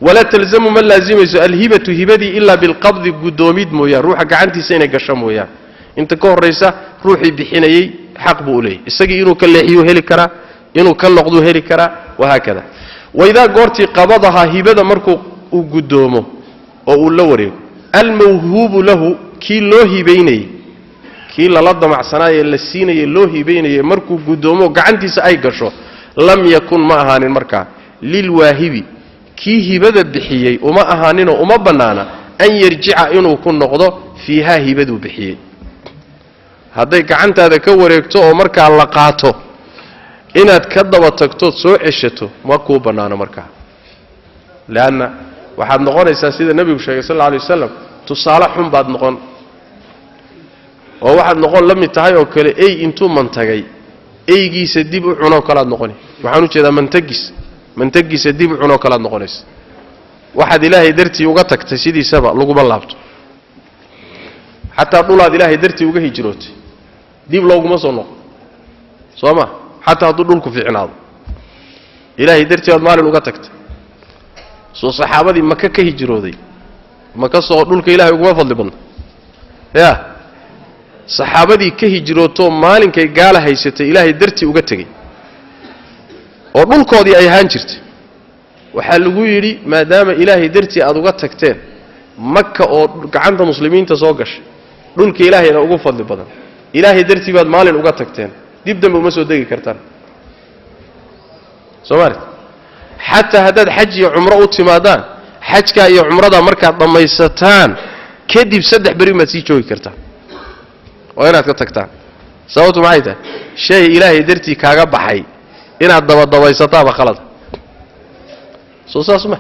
Walaa talzamu, ma laasimayso alhibatu hibadii ilaa bilqabdi, guddoomid mooyaan, ruuxa gacantiisa inay gasho mooyaan. Inta ka horraysa ruuxii bixinayey xaq buu u leeyahy, isagii inuu ka leexiyuu heli karaa, inuu ka noqduu heli karaa, wahaakada. Waidaa goortii qabadahaa, hibada markuu uu guddoomo oo uu la wareego, almawhuubu lahu, kii loo hibaynayey, kii lala damacsanaayee la siinayey loo hibaynayey, markuu guddoomo gacantiisa ay gasho, lam yakun ma ahaanin markaa lilwaahibi, kii hibada bixiyey uma ahaaninoo uma bannaana an yarjica inuu ku noqdo fiihaa hibaduu bixiyey. Hadday gacantaada ka wareegto oo markaa la qaato, inaad ka daba tagtood soo ceshato ma kuu bannaano markaa, leanna waxaad noqonaysaa sida nebigu sheegay sal alla alay wasalam, tusaale xun baad noqon, oo waxaad noqon la mid tahay oo kale ey intuu mantagay eygiisa dib u cunoo kalead noqoni. Waxaan u jeedaa mantagiis, mantagiisa dib u cunoo kalead noqonaysa. Waxaad ilaahay dartii uga tagtay sidiisaba laguma laabto, xataa dhulaad ilaahay dartii uga hijrootay dib looguma soo noqon, soo ma? Xataa hadduu dhulku fiicnaado, ilaahay dartii baad maalin uga tagtay. Soo saxaabadii maka ka hijrooday, maka soo dhulka ilahay uguma fadli badna? Yaa saxaabadii ka hijrootoo maalinkay gaala haysatay ilaahay dartii uga tegey oo dhulkoodii ay ahaan jirtay, waxaa lagu yidhi maadaama ilaahay dartii aad uga tagteen maka oo gacanta muslimiinta soo gashay, dhulka ilaahayna ugu fadli badan, ilaahay dartii baad maalin uga tagteen, dib dambe uma soo degi kartaan. Soo maarti, xataa haddaad xaj iyo cumro u timaadaan, xajkaa iyo cumradaa markaad dhammaysataan kadib 3 beri maad sii joogi kartaan, waa inaad ka tagtaan. Sababtu maxay tahay? Shay ilaahay dartii kaaga baxay inaad dabadabaysataaba khalada. Soo saas ma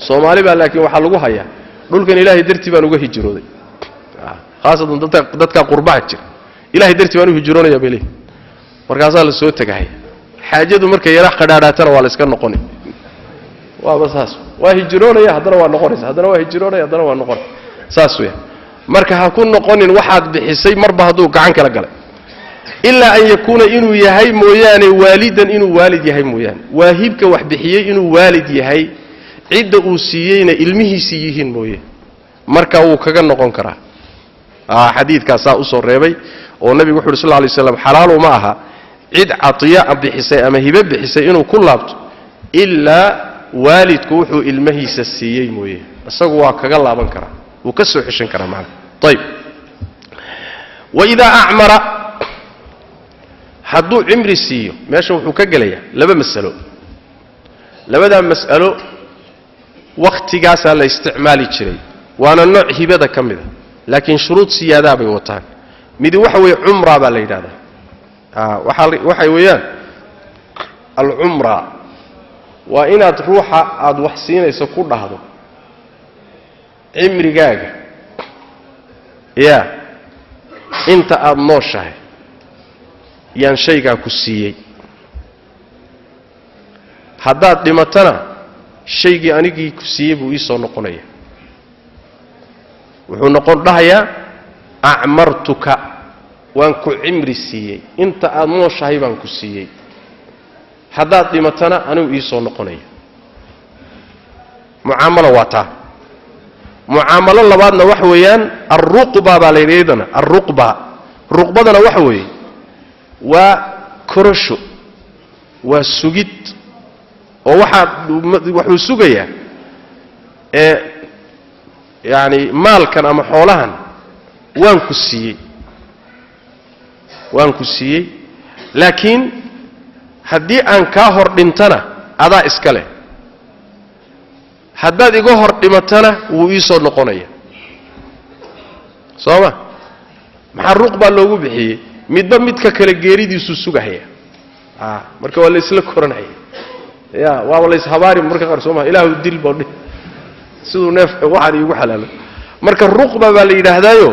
Soomaali baa, laakiin waxaa lagu hayaa dhulkan ilaahay dartii baan uga hijrooday, khaasatan dadka qurbaha jira, ilaahay dartii baan u hijroonaya bay leeyihin. Markaasaa la soo tegahaya, xaajadu markay yara qadhaadhaatana waa la iska noqoni, waaba saas, waa hijroonaya haddana waa noqonaysa, haddana waa hijroonaya haddana waa noqonay, saas weya. Marka ha ku noqonin waxaad bixisay marba hadduu gacan kala galay, ilaa an yakuuna inuu yahay mooyaane waalidan, inuu waalid yahay mooyaane, waahibka wax bixiyey inuu waalid yahay, cidda uu siiyeyna ilmihiisii yihiin mooye, marka wuu kaga noqon karaa. Xadiidkaasaa usoo reebay oo nabigu wuxu uhi sal lla lay slam, xalaalu ma aha cid catiya bixisay ama hibe bixisay inuu ku laabto ilaa waalidku wuxuu ilmahiisa siiyey mooye, isagu waa kaga laaban karaa, wuu ka soo xeshan karaa macnaha. Ayib, waidaa acmara, hadduu cimri siiyo, meesha wuxuu ka gelayaa laba mas'alo. Labadaa mas'alo wakhtigaasaa la isticmaali jiray, waana nooc hibada ka mida, laakiin shuruud siyaadaa bay wataan. Midi waxa weeye cumraa baa la yidhahdaa. Waxay weeyaan alcumra waa inaad ruuxa aada wax siinayso ku dhahdo cimrigaaga yaa inta aada nooshahay yaan shaygaa ku siiyey, haddaad dhimatana shaygii anigii ku siiyey buu ii soo noqonaya. Wuxuu noqon dhahayaa acmartuka, waan ku cimri siiyey, inta aada nooshahay baan ku siiyey, haddaad dhimatana anigu ii soo noqonaya. Mucaamalo waa taa. Mucaamalo labaadna waxa weeyaan alruqba baa la yidhi iyadana. Alruqba, ruqbadana waxa weeye waa korosho, waa sugid, oo waxaa wuxuu sugayaa ee yacani maalkan ama xoolahan waan ku siiyey, waan ku siiyey, laakiin haddii aan kaa hor dhintana adaa iska leh, haddaad iga hor dhimatana wuu ii soo noqonaya. Soo ma? Maxaa ruqbaa loogu bixiyey? Midba midka kale geeridiisuu sugahaya. Marka waa la isla koranaya, ya waaba la ishabaari marka qaar, soo ma? Ilaahu dil boo dhih siduu neef waxaan iigu xalaalo. Marka ruqba baa la yidhaahdaayo,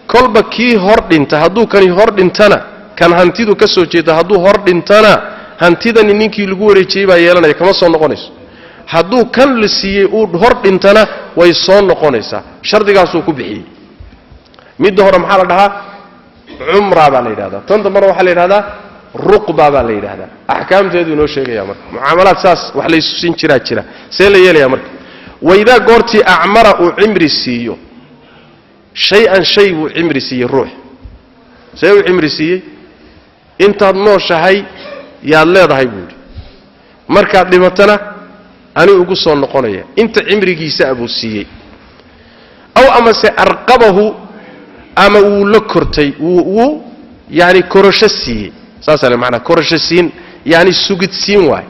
kolba kii hor dhinta, hadduu kani hor dhintana, kan hantidu ka soo jeeda hadduu hor dhintana, hantidani ninkii lagu wareejiyey baa yeelanaya, kama soo noqonayso. Hadduu kan la siiyey uu hor dhintana way soo noqonaysaa. Shardigaasuu ku bixiyey. Midda hore maxaa la dhahaa? Cumra baa la yidhahdaa. Tan dambena waxaa la yidhahdaa ruqba baa la yidhahdaa. Axkaamteedu inoo sheegaya. Marka mucaamalaad saas wax laysu siin jiraa jira, see la yeelaya marka? Waidaa goortii acmara uu cimri siiyo shay-an, shay buu cimri siiyey ruux. See uu cimri siiyey? Intaad nooshahay yaad leedahay buu yidhi, markaad dhimatana ani ugu soo noqonaya. Inta cimrigiisa a buu siiyey. Aw amase arqabahu, ama wuu la kortay, wuu yaani korosho siiyey. Saasaa le maanaa korosho siin, yaani sugid siin waay.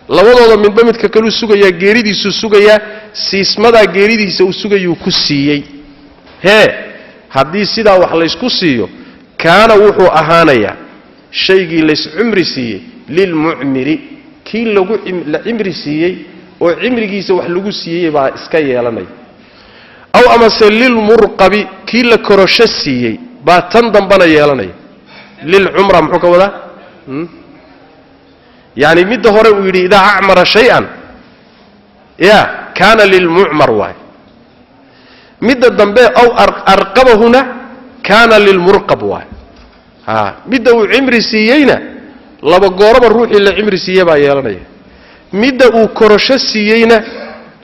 Labadooda midba midka kaluu sugayaa, geeridiisuu sugayaa, siismadaa geeridiisa uu sugayuu ku siiyey. Hee, haddii sidaa wax laysku siiyo, kaana wuxuu ahaanayaa shaygii layscumri siiyey lilmucmiri, kii lagu la cimri siiyey oo cimrigiisa wax lagu siiyey baa iska yeelanaya. Aw amase lilmurqabi, kii la korosho siiyey baa tan dambana yeelanaya. Lilcumra muxuu ka wadaa? Yaani midda hore uu yidhi idaa acmara shay-an ya kaana lilmucmar waay. Midda dambe aw arqabahuna kaana lilmurqab waay. Midda uu cimri siiyeyna laba gooroba ruuxii la cimri siiyey baa yeelanaya. Midda uu korosho siiyeyna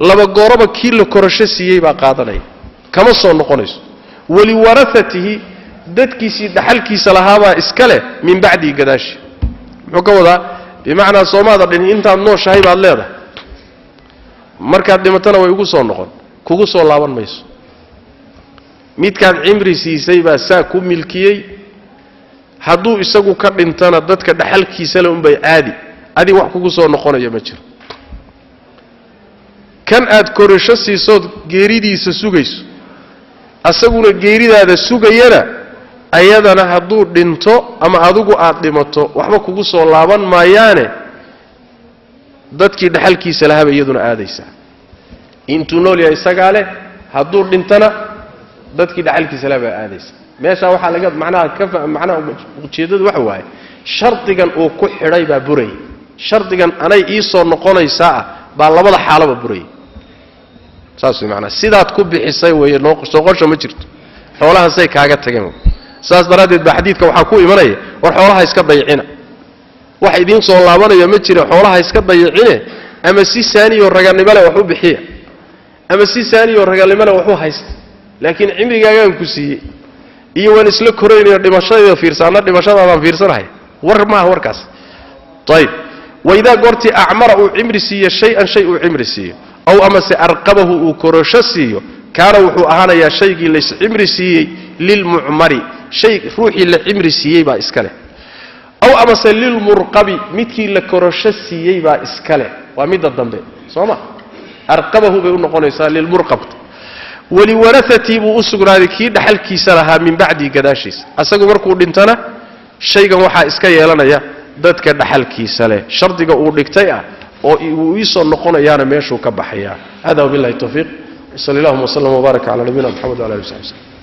laba gooroba kii la korosho siiyey baa qaadanaya, kama soo noqonayso. Waliwarahatihi, dadkiisii dhaxalkiisa lahaabaa iska leh min bacdihi, gadaashi. Muxuu ka wadaa? Bimacnaa soomaada dhin intaad nooshahay baad leedahay, markaad dhimatana way ugu soo noqon, kugu soo laaban mayso. Midkaad cimri siisay baa saa ku milkiyey, hadduu isagu ka dhintana dadka dhaxalkiisa le unbay aadi, adig wax kugu soo noqonaya ma jiro. Kan aad korasho siisood geeridiisa sugayso, asaguna geeridaada sugayana, ayadana hadduu dhinto ama adigu aad dhimato waxba kugu soo laaban maayaane, dadkii dhaxalkiisa lahaaba iyaduna aadaysaa. Intuu nool yahay isagaa leh, hadduu dhintana dadkii dhaxalkiisa lahabaa aadaysaa. Meeshaa waxaa laga macnaha ka macnaha ujeeddadu waxa waaye shardigan uu ku xidhay baa burayay. Shardigan anay ii soo noqonaysaa ah baa labada xaalaba burayay. Saas way macnaha. Sidaad ku bixisay weeye, sooqosho ma jirto, xoolahaasay kaaga tageen. Saas daraaddeed baa xadiidka waxaa ku imanaya, war xoolaha iska dayicina, wax idiin soo laabanaya ma jira, xoolaha iska dayicine, ama si saaniyoo raganimo leh wax u bixiya, ama si saaniyoo raganimo leh wax u haysta. Laakiin cimrigaagaan ku siiyey iyo waan isla koraynayo dhimashadayda fiirsaana, dhimashadaadaan fiirsanahay, war maaha warkaas. Ayib. Waidaa goortii acmara uu cimri siiyo shay-an, shay uu cimri siiyo, aw amase arqabahu uu korosho siiyo, kaana wuxuu ahaanayaa shaygii lays cimri siiyey lilmucmari, shay ruuxii la cimri siiyey baa iska leh. Aw amase lilmurqabi, midkii la korosho siiyey baa iska leh. Waa midda dambe, soo ma? Arqabahu bay u noqonaysaa lilmurqabta. Waliwarahatii buu u sugnaaday kii dhaxalkiisa lahaa min bacdihi, gadaashiisa. Asagu markuu dhintana Shaygan waxaa iska yeelanaya dadka dhaxalkiisa leh. Shardiga uu dhigtay ah oo uu iisoo noqonayaana meeshuu ka baxayaa. Hada wabillahi tawfiiq, wsali allahuma wslm wbaarak cala nabiyina Mxamed wala ali w saxbi wslm.